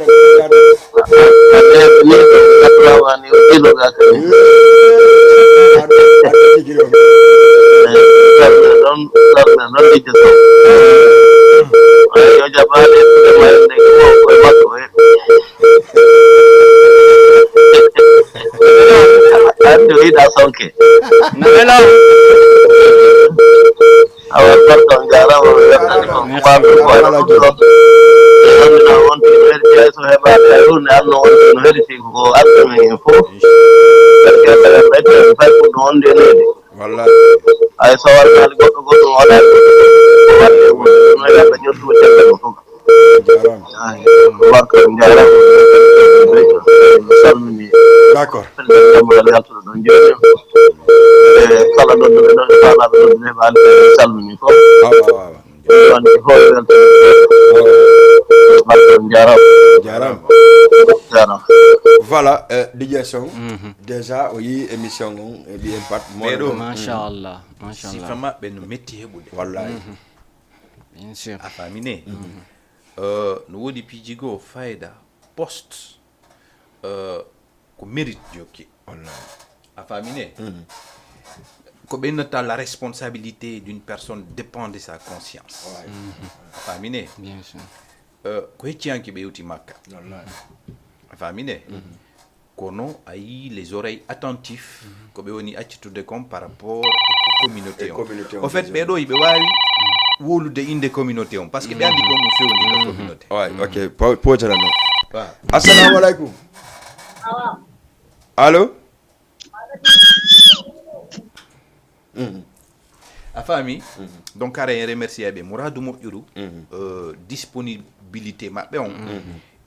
Ade, ni ko katrama ni o kilo ga kadi. Ade, ade, tigi ɗo. Eh, darne ɗon, darne ɗon, Dj Sow. Ay, yo jaɓaade, ko e mayde, ko e makko, eh. Ande o yiɗa sonke. Na wela. Awa, gorko, on jaaraama, on weltani ko. Merci. Mbaɗu ko, ala ɗum ɗo. E wonde na wonde no heɗi, hay so heɓaade, hay huunde, Alla wonde no heɗi, si ko adda men heen fof. Parce que ɓe, ɓe, ɓe, ɓe, ko ɗum wonde e leydi. Wallahi. Hay so waɗaali goɗɗo, goɗɗo waɗaali goɗɗo, waɗde e mum. Ɗum e Alla ñottude caggal mum fof. Jaaraama. Ay, barka, on jaaraama. Salmini. D'accord. Président Jamal yaltuɗo ɗon jooni. E kala nodduɓe ɗon, e faalaaɓe nodduɓe, ɓe Alla salmini fof. Awa, awa, awa. Wonde fof weltani. Awa. Barka, on jaaraama. Jaaraama. Jaaraama. Voilà, euh, D J Sow, déjà o yii émission on e ɓiyen pat. Ɓeɗo. Machallah, machallah. Sifa maɓɓe no metti heɓude. Wallahi. Bien sûr. A faami ne? Euh, no woodi piiji goo fayda, poste, euh, ko mérite jokki. Wallahi. A faami ne? Ko ɓe innata la responsabilité d'une personne dépend de sa conscience. Ouais. A faami ne? Bien sûr. Euh, ko hecciyanke ɓe yewti Makka. Wallahi. A faami ne? Kono a yii les oreilles attentifs, ko ɓe woni accitude kon par rapport e ko communauté on. Communauté on, au fait, ɓee ɗo iɓe waawi wowlude innde communauté on, parce que ɓe anndi kon ɗum fewndi ka communauté. Ouais, ok. Po-, pojana no. Waaw. Assalamu alaikum. Allô? A faami? Donc, hara en remercier ɓe muraadu moƴƴuru, euh, disponibilité maɓɓe on,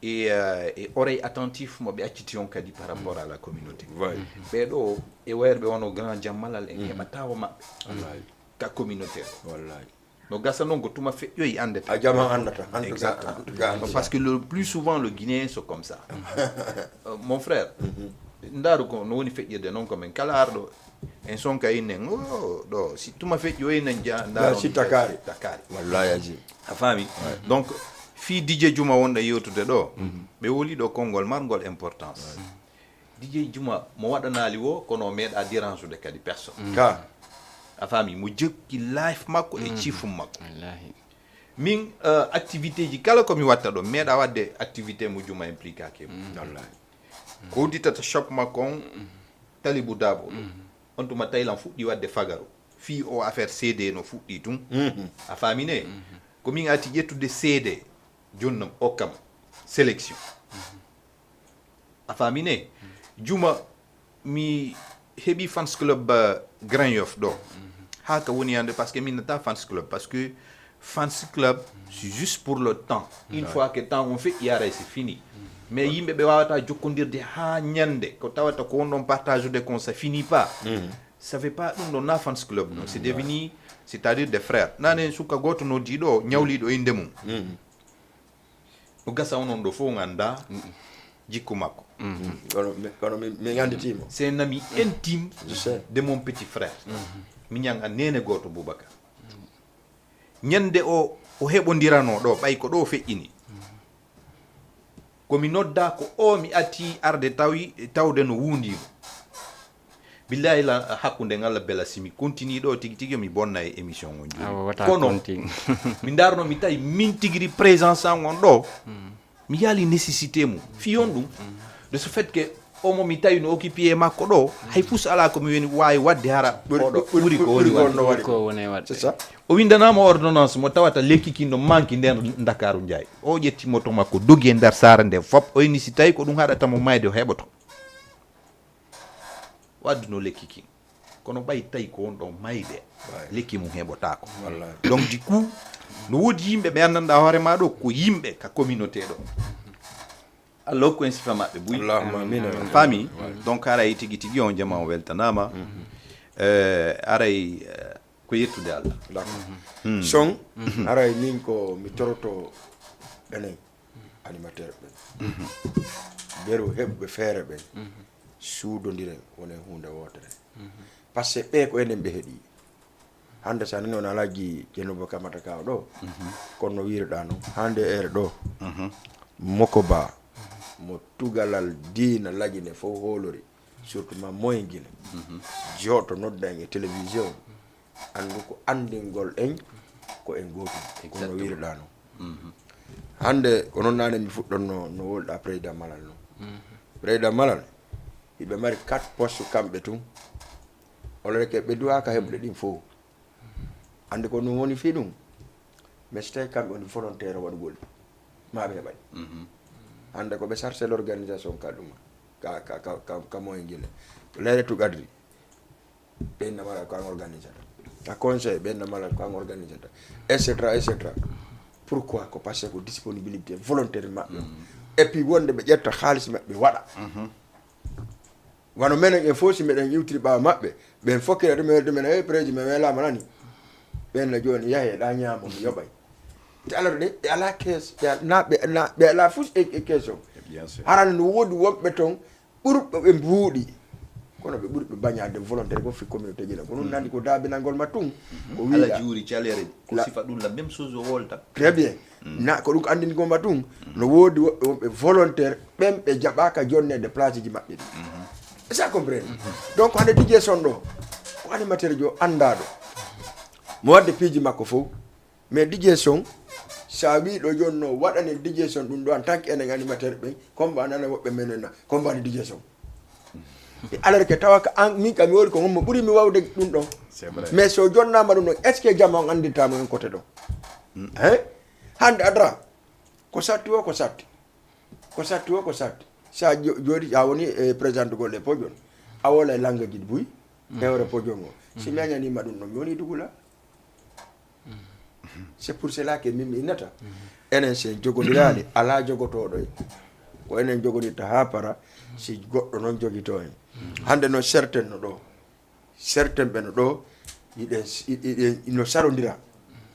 et, euh, et oreille attentif mo ɓe acciti on kadi par rapport à la communauté. Ouais. Ɓee ɗo, e wayre ɓe wano grand Jammalal en heɓata o maɓɓe. Wallahi. Ka communauté o. Wallahi. No gasa noon ko tuma feƴƴoyi anndata. A jama anndata. En tout cas, exactement. En tout cas, en tout cas. Parce que le plus souvent, le Guinéen, c'est comme ça. Euh, mon frère, ndaaru ko no woni feƴƴirde noon ko men kala arɗo en sonka innen, "Oh, ɗo, si tuma feƴƴi o innen ja-, ndaaru si takaari." Takaari. Wallahi azim. A faami? Donc, fii D J Juma wonɗo yewtude ɗo, ɓe woli ɗo konngol marngol importance. D J Juma mo waɗanaali wo, kono o meeɗa dérange de kadi personne. Ka. A faami? Mo jokki life makko e chiffre makko. Wallahi. Min, euh, activité ji kala ko mi watta ɗo, mi meeɗa waɗde activité mo Juma impliqué ke. Wallahi. Ko udditata shop makko on, Talibou Dabo. On tuma tawi lan fuɗɗi waɗde fagaru. Fii o affaire C D no fuɗɗi tun. A faami ne? Ko min ati ƴettude C D, jonnam, okkam, sélection. A faami ne? Juma, mi heɓi fans club, euh, Grand Yoff ɗo. Haa ka woni hannde, parce que min nata fans club, parce que fans club, c'est juste pour le temps. Une fois que temps on feƴƴi, yaray, c'est fini. Mais yimɓe ɓe waawata jokkondirde haa ñannde, ko tawata ko wonɗon partage de kon, ça finit pas. Ça fait pas ɗum ɗo na fans club, non. C'est devenu, c'est-à-dire des frères. Nane suka gooto noddi ɗo, ñawliiɗo innde mum. O gasa onon ɗo fof ngannda jikku makko. Kono mi, kono mi, mi ngannditiimo. C'est un ami intime de mon petit frère. Miñan a neene gooto Boubacar. Ñande o, o heɓondirano ɗo, ɓay ko ɗo o feƴƴini. Ko mi nodda ko o mi ati arde tawi, tawde no wuundiimo. Billahi la, hakkunde ngal bela si mi continue ɗo tigi tigi mi bonna e émission on jooni. Awa, wata kono continue. Mi ndarno mi tawi min tigiri présence an on ɗo. Mi yaali nécessité mum. Fiyon ɗum. De ce fait que omo mi tawi no occupé e makko ɗo, hay fus alaa ko mi woni waawi waɗde hara oɗo ɓuri ko woni waɗde. Ko woni waɗde. C'est ça. O windanaama ordonnance mo tawata lekki kin no manki nder Ndakaaru Njaay. O ƴetti moto makko, dogi e nder saara nde fop. O inni si tawi ko ɗum haɗata mo mayde, o heɓoto. O adduno lekki kin. Kono ɓay tawi ko won ɗo mayde, lekki mum heɓotaako. Donc du coup, no woodi yimɓe ɓe anndanɗaa hoore maa ɗo, ko yimɓe ka communauté ɗo. Allah hokku en sifa maɓɓe buy. Allahumma amin. Faami? Donc haray tigi tigi on jama o weltanaama. Eh, haray, eh, ko yettude Allah. D'accord. Son, haray min ko mi toroto enen animateur ɓen. Beru heɓɓe feere ɓen. Suudondiren wonen huunde wootere. Parce que ɓe ko enen ɓe heɗi. Hannde so a nani on alhaji Jenuba Kamata Ka o ɗo, kono no wiruɗaa noon, hannde e ere ɗo, Moko Ba, mo tugalal diina lagine fof hoolori, surtout ma moyen Guinée, jooɗo nodda en e télévision, anndu ko anndingol en ko en gootum, kono no wiruɗaa noon. Hannde ko noon naane mi fuɗɗonno no wolɗaa président Malal noon. Président Malal, hiɓe mari quatre poste kamɓe tun, oloreke ɓe duwaaka heɓude ɗin fof. Annde ko ɗum woni fii ɗum, mais so tawi kamɓe woni volontaire waɗugol ɗi, ma ɓe heɓa ɗi. Hannde ko ɓe chargé l'organisation ka ɗuma, ka, ka, ka, ka, ka moyen Guinée. Leyre tu gadri, ɓe namala ko an organisata. Ka conseil, ɓe namala ko an organisata, et cetera, et cetera. Pourquoi? Ko parce que ko disponibilité volontaire maɓɓe. Et puis wonde ɓe ƴetta haalis maɓɓe waɗa. Wano menen en fof, si meɗen iwtiri ɓaawo maɓɓe, ɓen fokkira ɗum, ɓe ɗumen, "Hey, président, mi welaama nani." Ɓen na jooni, "Yahe, ɗa ñaamo, mi yoɓay." Te alors, ɗe, ɓe alaa kees, ɓe al-, na, ɓe, na, ɓe alaa fus e, e kees o. Bien sûr. Harande no woodi wonɓe toon ɓurɓe ɓe mbuuɗi. Kono ɓe ɓuri ɓe bañaade volontaire ko fi communauté ji ɗo. Ko ɗum nandi ko daabinangol ma tun. Ko ala wiiɗa. Juuri caleere, ko la sifa ɗum la même chose o wolta. Très bien. Na ko ɗum ko anndingol ma tun. No woodi woɓɓe wonɓe volontaire, ɓen ɓe jaɓaaka jonneede place ji maɓɓe ɗi. Est-ce que a comprend? Donc hannde D J Son ɗo, ko animateur jo anndaaɗo. Mo waɗde piiji makko fof. Mais D J Son, sa wi ɗo jonno waɗane D J Son ɗum ɗo en tant que enen animateur ɓen, combat nana woɓɓe menen na, combat ni D J Son. E alors que tawa ka an, min kam mi woni ko ngonmo ɓuri mi wawde ɗum ɗon. C'est vrai. Mais so jonnaama ɗum ɗon, est-ce que jama on anndintaama on côté ɗon? Hein? Hannde adra, ko satti o, ko satti. Ko satti o, ko satti. Sa jo-, jooɗi, a woni e président golle pojon. A wola e langue ji buy, hewre pojon o. Si mi añaniima ɗum ɗon, mi woni dugula. C'est pour cela que min mi innata. Enen si en jogondiraali, alaa jogotooɗo en. Ko enen jogondirta haa para, si goɗɗo noon jogitoo en. Hannde noon certaine no ɗo. Certaine ɓe no ɗo, hiɗen, hiɗen, no sarondira.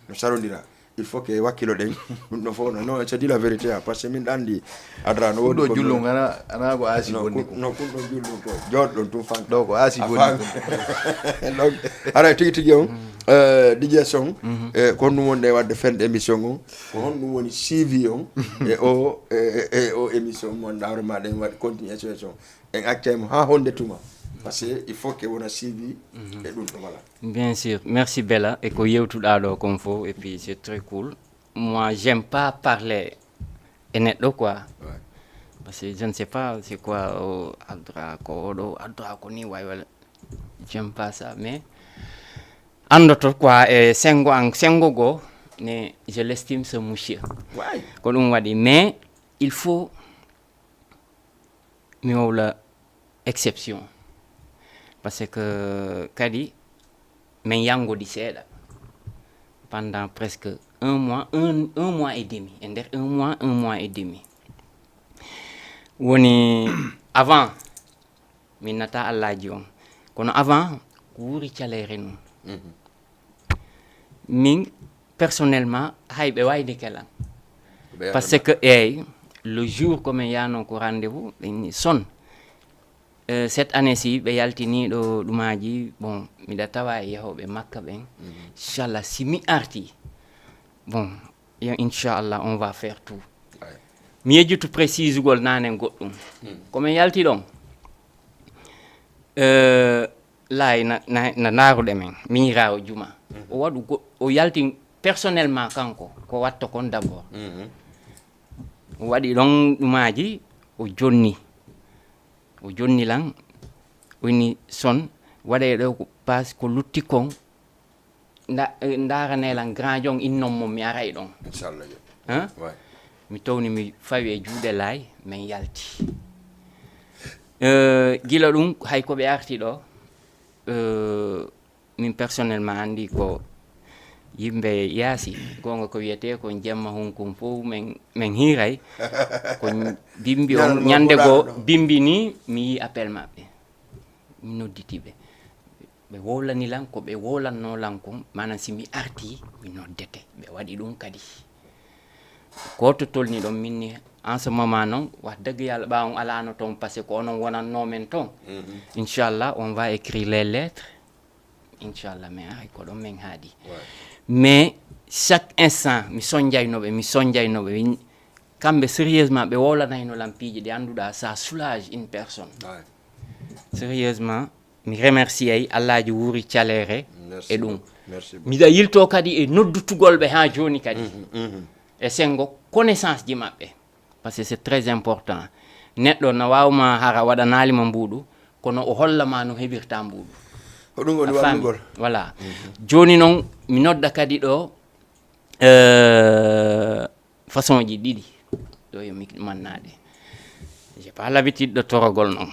No sarondira. Il faut que wakkilo ɗen. Ɗum ɗo fof, no, no, c'est dit la vérité, ah, parce que min ɗo anndi adra no woodi ɗo ko jullo min ngana, ana ko aasi non, bonni kun, ko. Non, kun ɗo jullo ko. Jooɗo ɗon tun fanka. Ɗo ko aasi bonni kun. Donc, haray tigi tigi on, euh, D J Son, eh, ko honɗum wonde waɗde fende émission on? Ko honɗum woni suivi on? E o, e, e, e o émission mo ndaaro ma ɗen waɗi continuation. En accay mo haa honde tuma. Parce que il faut que wona suivi e ɗum ɗo wala. Bien sûr. Merci Bella. E ko yewtuɗaa ɗo kon fof, et puis c'est très cool. Moi, j'aime pas parler e neɗɗo quoi. Ouais. Parce que je ne sais pas c'est quoi, o adra ko oɗo, adra ko ni, way wala. J'aime pas ça, mais anndoto quoi, e sengo an, sengo go, ne, je l'estime ce monsieur. Ouais. Ko ɗum waɗi, mais il faut mi wowla exception. Parce que kadi min yanngodi seeɗa pendant presque un mois, un, un mois et demi. E nder un mois, un mois et demi. Woni avant, min nata allaaji on. Kono avant, ko wuuri caleere nun. Mhm. Min, personnellement, hay ɓe wayde kelan. Ɓe yaha parce ɓe que, eyyi, le jour ko min yaano ko rendez-vous, ɓe inni son. Euh, cette année ci, ɓe yaltini ɗo ɗumaji, bon, miɗa tawa e yahooɓe Makka ɓen. Mhm. Inchallah, si mi arti, bon, yo, inchallah, on va faire tout. Ouais. Mi yejjutu précisugol nanen goɗɗum. Hmm. Ko min yalti ɗon, euh, laay na, na, na ndaaruɗe men, miñiraawo juma. Mhm. O waɗu go-, o yalti personnellement kanko, ko watta kon d'abord. Mhm. O waɗi ɗon ɗumaaji, o jonni. O jonni lan, o inni son, waɗee ɗo ko paas ko lutti kon, nda-, eh, ndaranee lan grand jon innon mo mi aray ɗon. Inchallah. Hein? Ouais. Mi towni mi fawi e juuɗe laay, men yalti. Eh, gila ɗum, hay ko ɓe arti ɗo, eh, min personnellement anndi ko yimɓe yaasi, goonga ko wiyetee ko jemma hunkun fof men, men hiiray. Ko bimbi on, ñande goo bimbi ni, mi yii appel maɓɓe. Mi nodditi ɓe. Ɓe wowlani lan ko ɓe wowlannoo lan kon, maanaam si mi artii, mi noddete. Ɓe waɗi ɗum kadi. Ko to tolni ɗon min ni, en ce moment noon, wax dëgg Yàlla, ɓaawo on alaano toon, parce que ko onon wonannoo men toon. Mhm. Inchallah, on va écrire les lettres. Inchallah, mais ay ko ɗon men haadi. Ouais. Mais chaque instant, mi sonjayno ɓe, mi sonjayno ɓe. Min, kamɓe sérieusement, ɓe wowlanayno lan piiji ɗi annduɗaa, ça soulage une personne. Ouais. Sérieusement, mi remercier Allaaji Wuuri Caleere e ɗum. Merci beaucoup. Merci beaucoup. Miɗa yiltoo kadi e noddutugol ɓe haa jooni kadi. Mhm, mhm. E senngo connaissance ji maɓɓe. Parce que c'est très important. Neɗɗo na waawma hara waɗanaali ma mbuuɗu, kono o holla ma no heɓirta mbuuɗu. Ko ɗum woni wallugol. Voilà. Mhm. Jooni noon, mi nodda kadi ɗo, euh, façon ji ɗiɗi. Ɗo yo mi mannaade. J'ai pas l'habitude de torogol noon.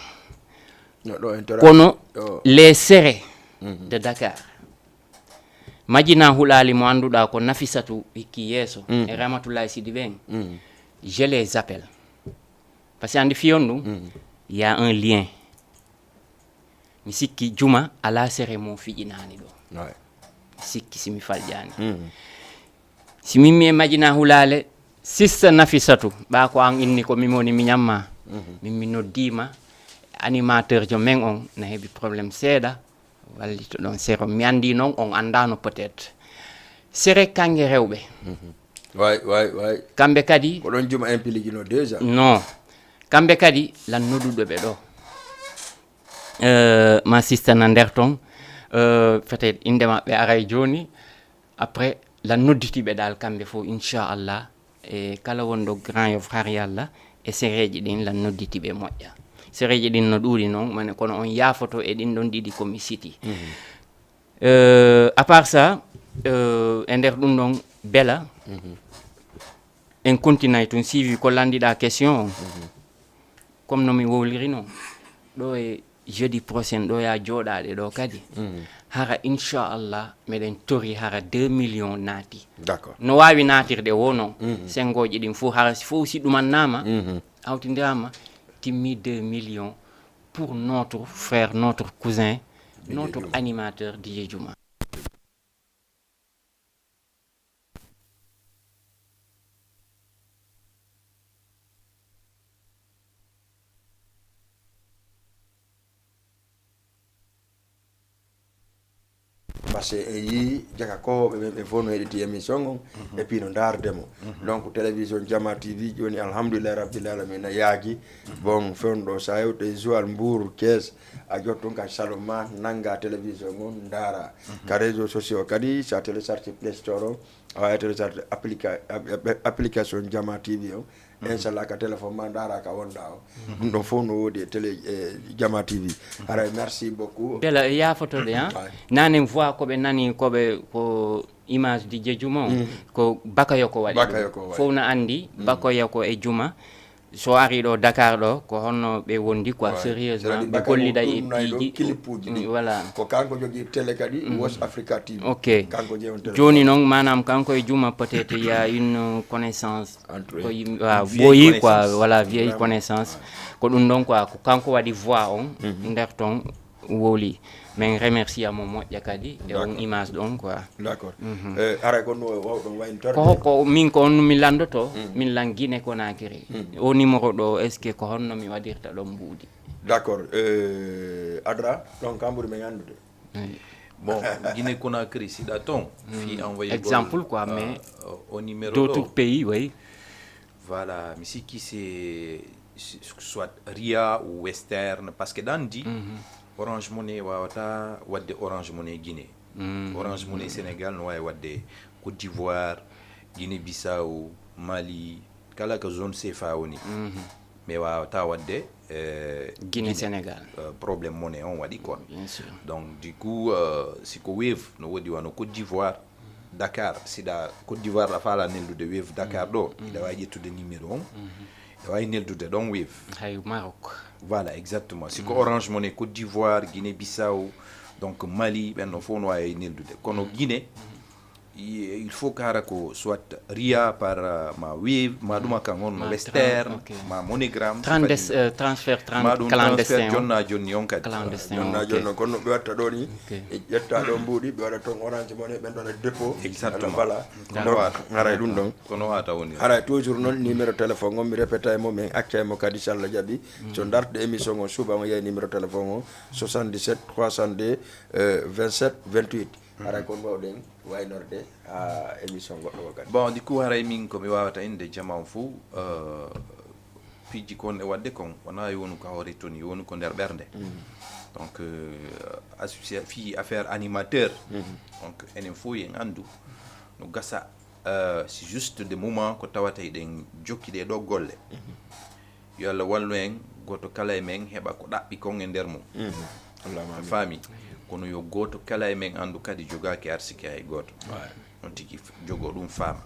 No, ɗo en tora-, kono ɗo. Les serrés, mhm, de Dakar. Majina Hulaali mo annduɗaa ko Nafisatu Hikki Yeeso, mhm, e Ramatoulaye Sidi ɓen, mhm, je les appelle. Parce que anndi fiyon ɗum, mhm, il y a un lien. Mi sikki juma alaa sere mo fiƴinaani ɗo. Ouais. Mi sikki si mi falƴaani. Mhm. Si min mi e Majina Hulaale, sista Nafisatu, ɓaa ko an inni ko mi moni mi ñamma. Mhm. Min mi noddiima, animateur jo men on na heɓi problème seeɗa, wallito ɗon sero. Mi anndi noon on anndaano peut-être. Sere kannge rewɓe. Mhm. Way, way, way. Kamɓe kadi. Ko ɗon juma en piligino déjà. Non. Kamɓe kadi lan noduɗo ɓe ɗo. Euh, ma sista na nder ton. Euh, peut-être innde maɓɓe aray jooni. Après, lan nodditi ɓe dal kamɓe fof, inchallah. E kala wonɗo Grand Yoff har Yalla, e sereeji ɗin lan nodditi ɓe moƴƴa. Sereeji ɗin no ɗuuɗi noon, mane kono on yaafoto e ɗin ɗon ɗiɗi ko mi siti. Mhm. Euh, à part ça, euh, e nder ɗum ɗon bela, mhm, en continay tun suivi ko landiɗa question on. Mhm. Comme no mi wowliri noon, ɗo e jeudi prochain ɗo ya jooɗaɗe ɗo kadi. Mhm. Hara inchallah meɗen tori hara deux millions naati. D'accord. No wawi naatirde wo noon. Mhm. Sengoji ɗin fof hara si fof si ɗumannama, mhm, hawtindirama, timmi deux millions pour notre frère, notre cousin, Didier Juma, notre animateur Didier Juma. Parce que en yii jaka kowoɓe ɓen ɓen fof no heɗiti émission on, mhm, et puis no ndaarde mo. Mhm. Donc télévision Jama T V jooni alhamdulillahi rabbil alamina yaaji. Mhm. Bon, fewndo ɗo sa yewte Joal, Mbour, Kees, a jotton ka salon ma nanga télévision on ndaara. Mhm. Ka réseaux sociaux kadi sa télécharge Play Store o, a wawi télécharge applica-, app-, app-, application Jama T V o. Mhm. Inchallah ka téléphone ma ndaara ka wonda o. Mhm. Ɗum ɗon fof no woodi e télé, e Jama T V. Mhm. Haray merci beaucoup. Bela e yaafotoɗe, hein? Ouais. Nanen voix ko ɓe nani ko ɓe ko image di je juma o, mhm, ko Bakayoko waɗi ɗum. Bakayoko waɗi. Fof na anndi, mhm, Bakayoko e juma. So ari ɗo Dakar ɗo, ko honno ɓe wondi quoi, ouais, sérieusement, ɓe golliday e piiji. Clipuji ɗi. Mm, voilà. Ko kanko jogii télé kadi, mhm, West Africa T V. Ok. Kanko jeyi on télé. Jooni noon, maanaam kanko e juma peut-être il y a une connaissance. Entre ko yim-, waaw, vieille boyi quoi, connaissance. Voilà, vieille connaissance. Vraiment. Ouais. Ko ɗum ɗon quoi, ko kanko waɗi voix on, mhm, nder ton. Wowli. Min remercia mo moƴƴa kadi e on image ɗon quoi. D'accord. Mhm. Eh, haray ko no wawɗon waynitorde? Ko hokko min ko on mi landoto, mhm, min lan Guinée Conakry. Mhm. O numéro ɗo, est-ce que ko honno mi waɗirta ɗon mbuuɗi? D'accord. Eh, Adra, ɗon kam ɓuri min anndude. Oui. Bon, Guinée Conakry, siɗa ton, mhm, fi envoyé exemple quoi, euh, mais au numéro d'autres pays, oui. Voilà, mi sikki c'est, c'est soit Ria ou Western, parce que ɗan di, mhm, Orange Money wawata wadde Orange Money Guinée. Mhm. Orange Money Sénégal no wawi wadde Côte d'Ivoire, Guinée Bissau, Mali, Kala ko zone C F A woni, Mhm. mi waawata waɗde eh, Guinée Sénégal. euh, problème monnaie on waɗi kon. Bien sûr. Donc du coup euh, si ko Wave no woodi wano Côte d'Ivoire, Dakar, siɗa Côte d'Ivoire ɗa faala neldude Wave Dakar ɗo, iɗa waawi ƴettude numéro on, iɗa waawi neldude ɗon Wave. Hay Maroc. Voilà, exactement. Si ko Orange Monnaie Côte d'Ivoire, Guinée Bissau, donc Mali, ɓen ɗon fof no waawi neldude. Kono Guinée, il faut kara ko soit Ria par euh, ma Wave, ma ɗuma kan on, Ma Western, tran- ok. Ma MoneyGram, Trans- si euh, transfert ma ɗum clandestin transfert o. Jonna jonni on kadi. Clandestin Jonna ok. Jonni on, kono ɓe watta ɗo ni, Ok. ɓe ƴetta ɗo mbuuɗi, ɓe waɗa toon Orange Monnaie, ɓen ɗo waɗa dépôt. Exactement. Voilà. Kono Donc, waata. Haray ɗum ɗon. Kono waata woni. Haray toujours noon numéro téléphone on mi répéta e mo, min acca e mo kadi, so Allah jaɓi. So dartude émission on suuɓa on, yeeya numéro téléphone on, soixante-dix-sept trois cent deux, euh, vingt-sept vingt-huit. Haray kon mbawɗen waynorde ha émission goɗɗo o kadi. Bon, du coup haray min ko mi waawata innde jama on fof, euh, piiji kon e waɗde kon wona yo wonu ka hoore toni, yo wonu ko nder ɓernde. Donc euh, associé fii affaire animateur, donc enen fof en anndu no gasa, euh, si juste de moment ko tawata eɗen jokki ɗe ɗo golle, yo Allah wallu en, gooto kala e men heɓa ko ɗaɓɓi kon e nder mum. Allahumma A amin. Faami? Kono yo gooto kala e men anndu kadi jogaaki arsike hay gooto. On tigi f- jogoo ɗum faama.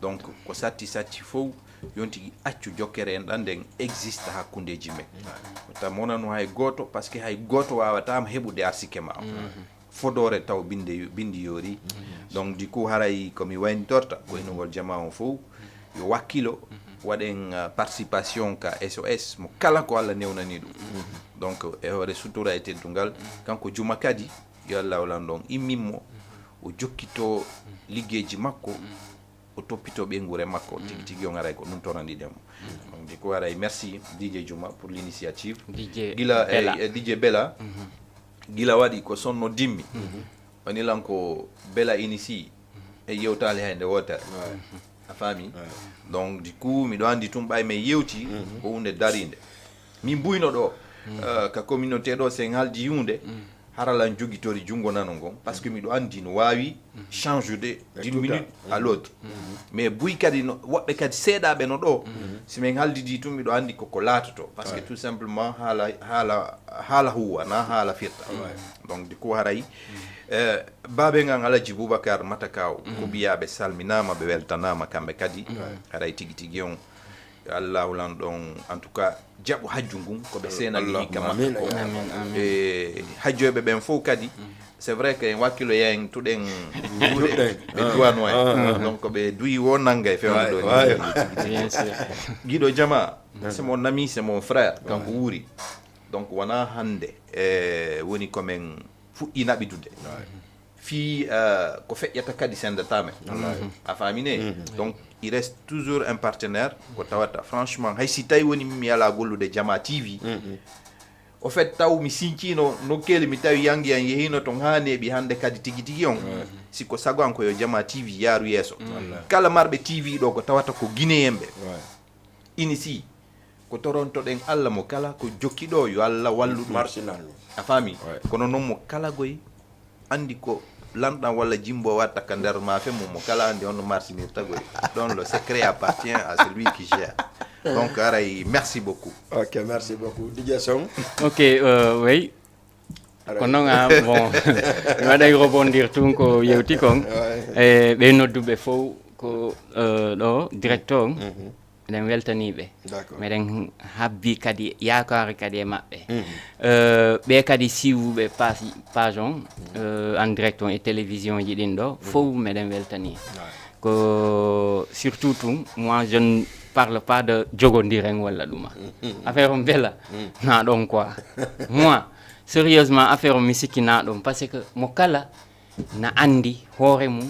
Donc ko satti satti fof, yon tigi accu jokkere en ɗan nden exista hakkundeeji men. Wata monano hay gooto, parce que hay gooto waawataama heɓude arsike ma o. Fodoore taw binde yo- bindi yoori. Donc du coup haray ko mi waynitorta ko innugol jama on fof yo wakkilo, waɗen euh, participation ka S O S mo kala ko Allah newnani ɗum. Donc e hoore sutura e teddungal, kanko Juma kadi yo Allah wallan ɗon immin mo, o jokkito liggeeji makko, o toppito ɓeynguure makko tigi tigi, on haray ko ɗum toraniɗen mo. Donc du coup haray merci D J Juma pour l'initiative. D J Gila Bella. E, e D J Bella, gila waɗi ko sonno dimmi, woni lan ko Bella initié e yewtaali hay nde wootere. A faami? Donc du coup miɗo anndi tun ɓay men yewti ko hunde darinde. Min mbuyno ɗo euh, ka communauté ɗo, sen haaldi hunde, hara lan jogitori junngo nano ngon, parce que miɗo anndi no waawi change de d'une minute à l'autre. Mais buy kadi no woɓɓe kadi seeɗaɓe no ɗo, si min haaldidi tun miɗo anndi koko laatoto, parce que tout simplement haala haala haala huwa na haala firta. Donc du coup haray euh, baaben an Alaji Boubacar Matakaw, Kubiyaɓe salminama, ɓe weltanama kamɓe kadi. Haray tigi tigi on yo Allah lan ɗon, en tout cas jaɓu hajju ngun ko ɓe seenani Allahumma hikka maɓɓe amin. Ko Amin, amin. E hajjoɓe ɓen fof kadi, c'est vrai que en wakkilo yahen tuɗen duuɗe ɓe duwano en, donc ɓe duyi wo nanga e fewndo ɗo. Bien sûr. Giɗo jama, c'est mon ami, c'est mon frère, kanko wuuri. Donc wona hannde e woni ko men fuɗɗi naɓidude fii euh, ko feƴƴata kadi sendata men. A faamine? Donc il reste toujours un partenaire ko tawata franchement hay si tawi woni mi ala gollude Jama T V, au fait taw mi sincino nokkeli mi tawi yangi an yehino ton ha neeɓi hannde kadi tigi tigi on, si ko sago an ko yo Jama T V yaaru yeeso. Kala marɓe T V ɗo ko tawata ko Guinéenɓe inisi, ko torontoɗen Allah mo kala ko jokki ɗo yo Allah wallu ɗum. Marsinal ɗum. A faami? Ouais. Kono noon mo kala goy anndi ko lanɗan walla jimbo watta ka nder maafe mum, mo kala anndi on no marsinirta goy. Donc le secret appartient à celui qui gère. Donc haray merci beaucoup. Ok, merci beaucoup. D J Song. Ok, euh, oui. Haray. Ko noon a bon mi waɗay rebondir tun ko yewti kon. E ɓe nodduɓe fof ko euh, ɗo directeur on. Eɗen weltaniiɓe. D'accord. Meɗen habbi kadi yaakaare kadi e maɓɓe. Euh, ɓe kadi siiwuɓe page page on euh, en direct on e télévision ji ɗin ɗo fof meɗen weltani. Ko surtout tun moi je ne parle pas de jogondiren walla ɗuma. Affaire on bela na ɗon quoi. Moi sérieusement affaire on mi sikki na ɗon parce que mo kala na anndi hoore mum,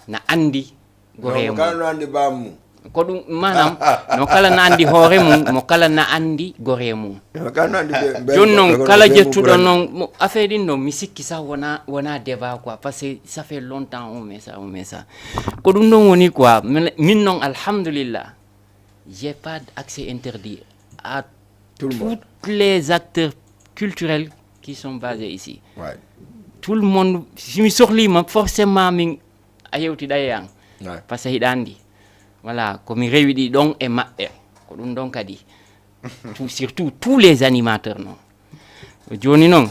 na anndi goree No mum. Kala no anndi baamu mum. Ko ɗum manam no kala na anndi hoore mum, mo kala na anndi goree mum. No Kala no anndi be- be- Jooni noon be- kala be- jettuɗo be- noon mo- affaire ɗin ɗo mi sikki sah wona wona débat quoi parce que ça fait longtemps on met ça on met ça. Ko ɗum ɗon woni quoi min min noon alhamdulillah j'ai pas accès interdit à Tout le monde. Tous les acteurs culturels qui sont basés ici. Ouais. Tout le monde si mi sohlima forcément min a yewtiɗa e an. Ouais. Parce que hiɗa anndi Voilà, ko mi rewi ɗi ɗon e maɓɓe. Ko ɗum ɗon kadi. Tout, surtout tous les animateurs noon. Jooni noon,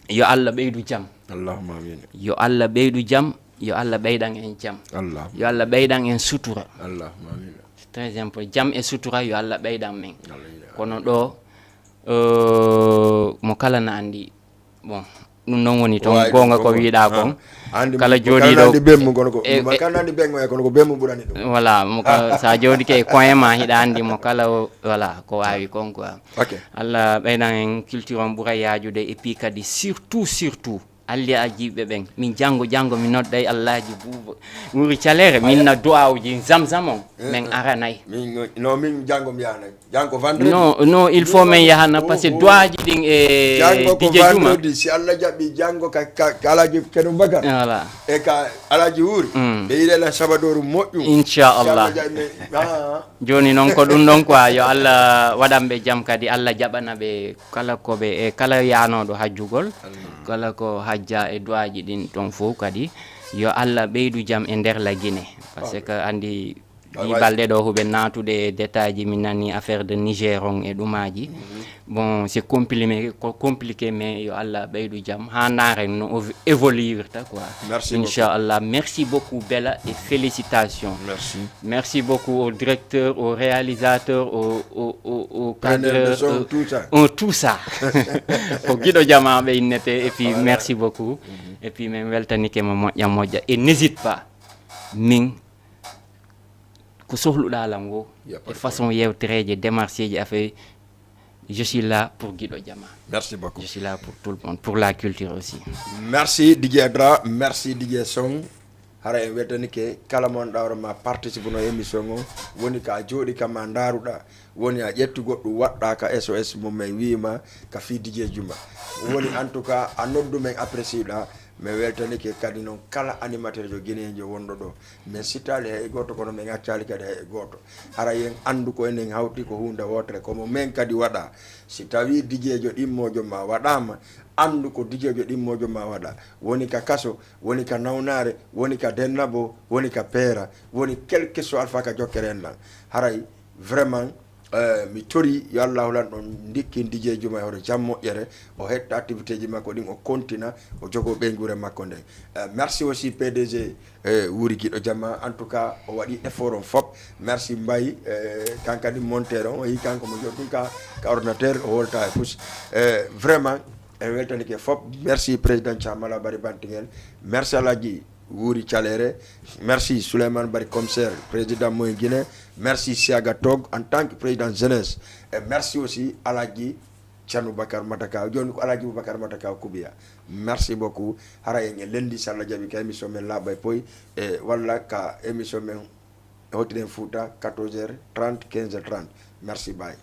yo Allah ɓeydu jam. Allahumma amin. Yo Allah ɓeydu jam, yo Allah ɓeydan en jam. Allahumma. Yo Allah ɓeydan en sutura. Allahumma amin. C'est très important. Jam e sutura yo Allah ɓeydan men. Amin. Kono ɗo, euh, mo kala na anndi. Bon, ɗum noon woni toon. Goonga ko wiɗa kon. Kala jooɗiɗo andi bemmu kono ko e, e, kala andi bengo e kono ko bemmu ɓurani ɗum. Voilà, mo ka, sa jooɗike e koye ma hiɗa andi mo kala o, voilà, ko wawi kon quoi. Ok. Allah ɓeydan en culture on ɓura yaajude et puis kadi surtout, surtout alliajiɓe ɓen. Min janngo, janngo mi nodday Allaaji Buuba Wuri Caleere, min na du'aawuji zamzam on, min aranay. Min, no, min janngo mi yahanay. Janngo vendredi. Non, non, il faut min yahana parce que du'aaji ɗin e janngo ko dije juma. Vendredi, si Allah jaɓi janngo ka, ka, ka Alaaji Keno Bakar. Voilà. E ka Alaaji Wuri. Mm. Ɓe yiɗe lan sabadooru moƴƴum. Inchallah. Si Allah jaɓi min, ah. Jooni noon ko ɗum ɗon quoi, yo Allah waɗan ɓe jam kadi, Allah jaɓana ɓe kala ko ɓe, e kala yaanooɗo hajjugol, kala ko hajja e du'aaji ɗin ɗon fof kadi, yo Allah ɓeydu jam e nder la Guinée. Parce que anndi ɗi balɗe ɗo huɓe naatude e détail ji, mi nani affaire de Niger on e ɗumaaji. Bon, c'est compliqué, ko compliqué, mais yo Allah ɓeydu jam, haa ndaaren no o évoluirta quoi. Merci beaucoup. Inchallah. Merci beaucoup, Bella, et félicitations. Merci. Merci beaucoup au directeur, au réalisateur, au, au, au, au cadreur, de son, euh, tout ça. Au tout ça. Ko Giɗo Jama ɓe innete, et puis merci beaucoup. Mhm. Et puis min weltanike ma moƴƴa moƴƴa. Et n'hésite pas. Min ko sohluɗa lan wo, e façon yewtereeje, démarche ji, affaire, je suis là pour Giɗo Jama. Merci beaucoup. Je suis là pour tout le monde, pour la culture aussi. Merci D J Adra, merci D J Song. Hara en weltanike kala mo annduɗa hoore ma participe no émission o, woni ka jooɗi kam ma ndaruɗa, woni a ƴettu goɗɗum waɗɗa ka S O S mum men wiima ka fii D J Juma. Woni en tout cas a noddu men apprécié ɗa, mi weltanike kadi noon kala animateur jo guinéen jo wonɗo ɗo. Min sittaali hay e gooto, kono min accaali kadi hay e gooto. Hara yen anndu ko enen hawti ko huunde wootere, ko mo men kadi waɗa. Si tawii dijeejo ɗimmoojo ma waɗaama, anndu ko dijeejo ɗimmoojo ma waɗa. Woni ka kaso, woni ka nawnaare, woni ka dennabo, woni ka peera, woni quel que soit alpha ka jokkere en ɗan. Haray vraiment, eh, mi tori yo Allahu lan ɗon ndikkin dijeejo ma e hoto jam moƴƴere, o hetta activité ji makko ɗin, o kontina, o jogo ɓeynguure makko nden. Eh, merci aussi P D G, eh, Wuri Giɗo Jama. En tout cas, o waɗi effort on fop. Merci Mbaye, eh, kan kadi monteur on, o yi kanko mo joɗɗum ka, ka ordinateur, o wolta e pouce. Eh, vraiment, en weltanike fop. Merci président Thiamala Bari Bantingel. Merci Alaji Wuri Calere. Merci Souleymane Bari commissaire, président Moyen Guinée. Merci Siaga Tog en tant que président jeunesse. Et merci aussi Alaji Thierno Bakar Mataka. Joni ko Alaji Boubacar Mataka Koubiya. Merci beaucoup. Hara en e lendi, si Allah jaɓi, ka émission men Laaɓa e Poy, e walla ka émission men Hottiren Fouta, quatorze heures trente, quinze heures trente. Merci, bye.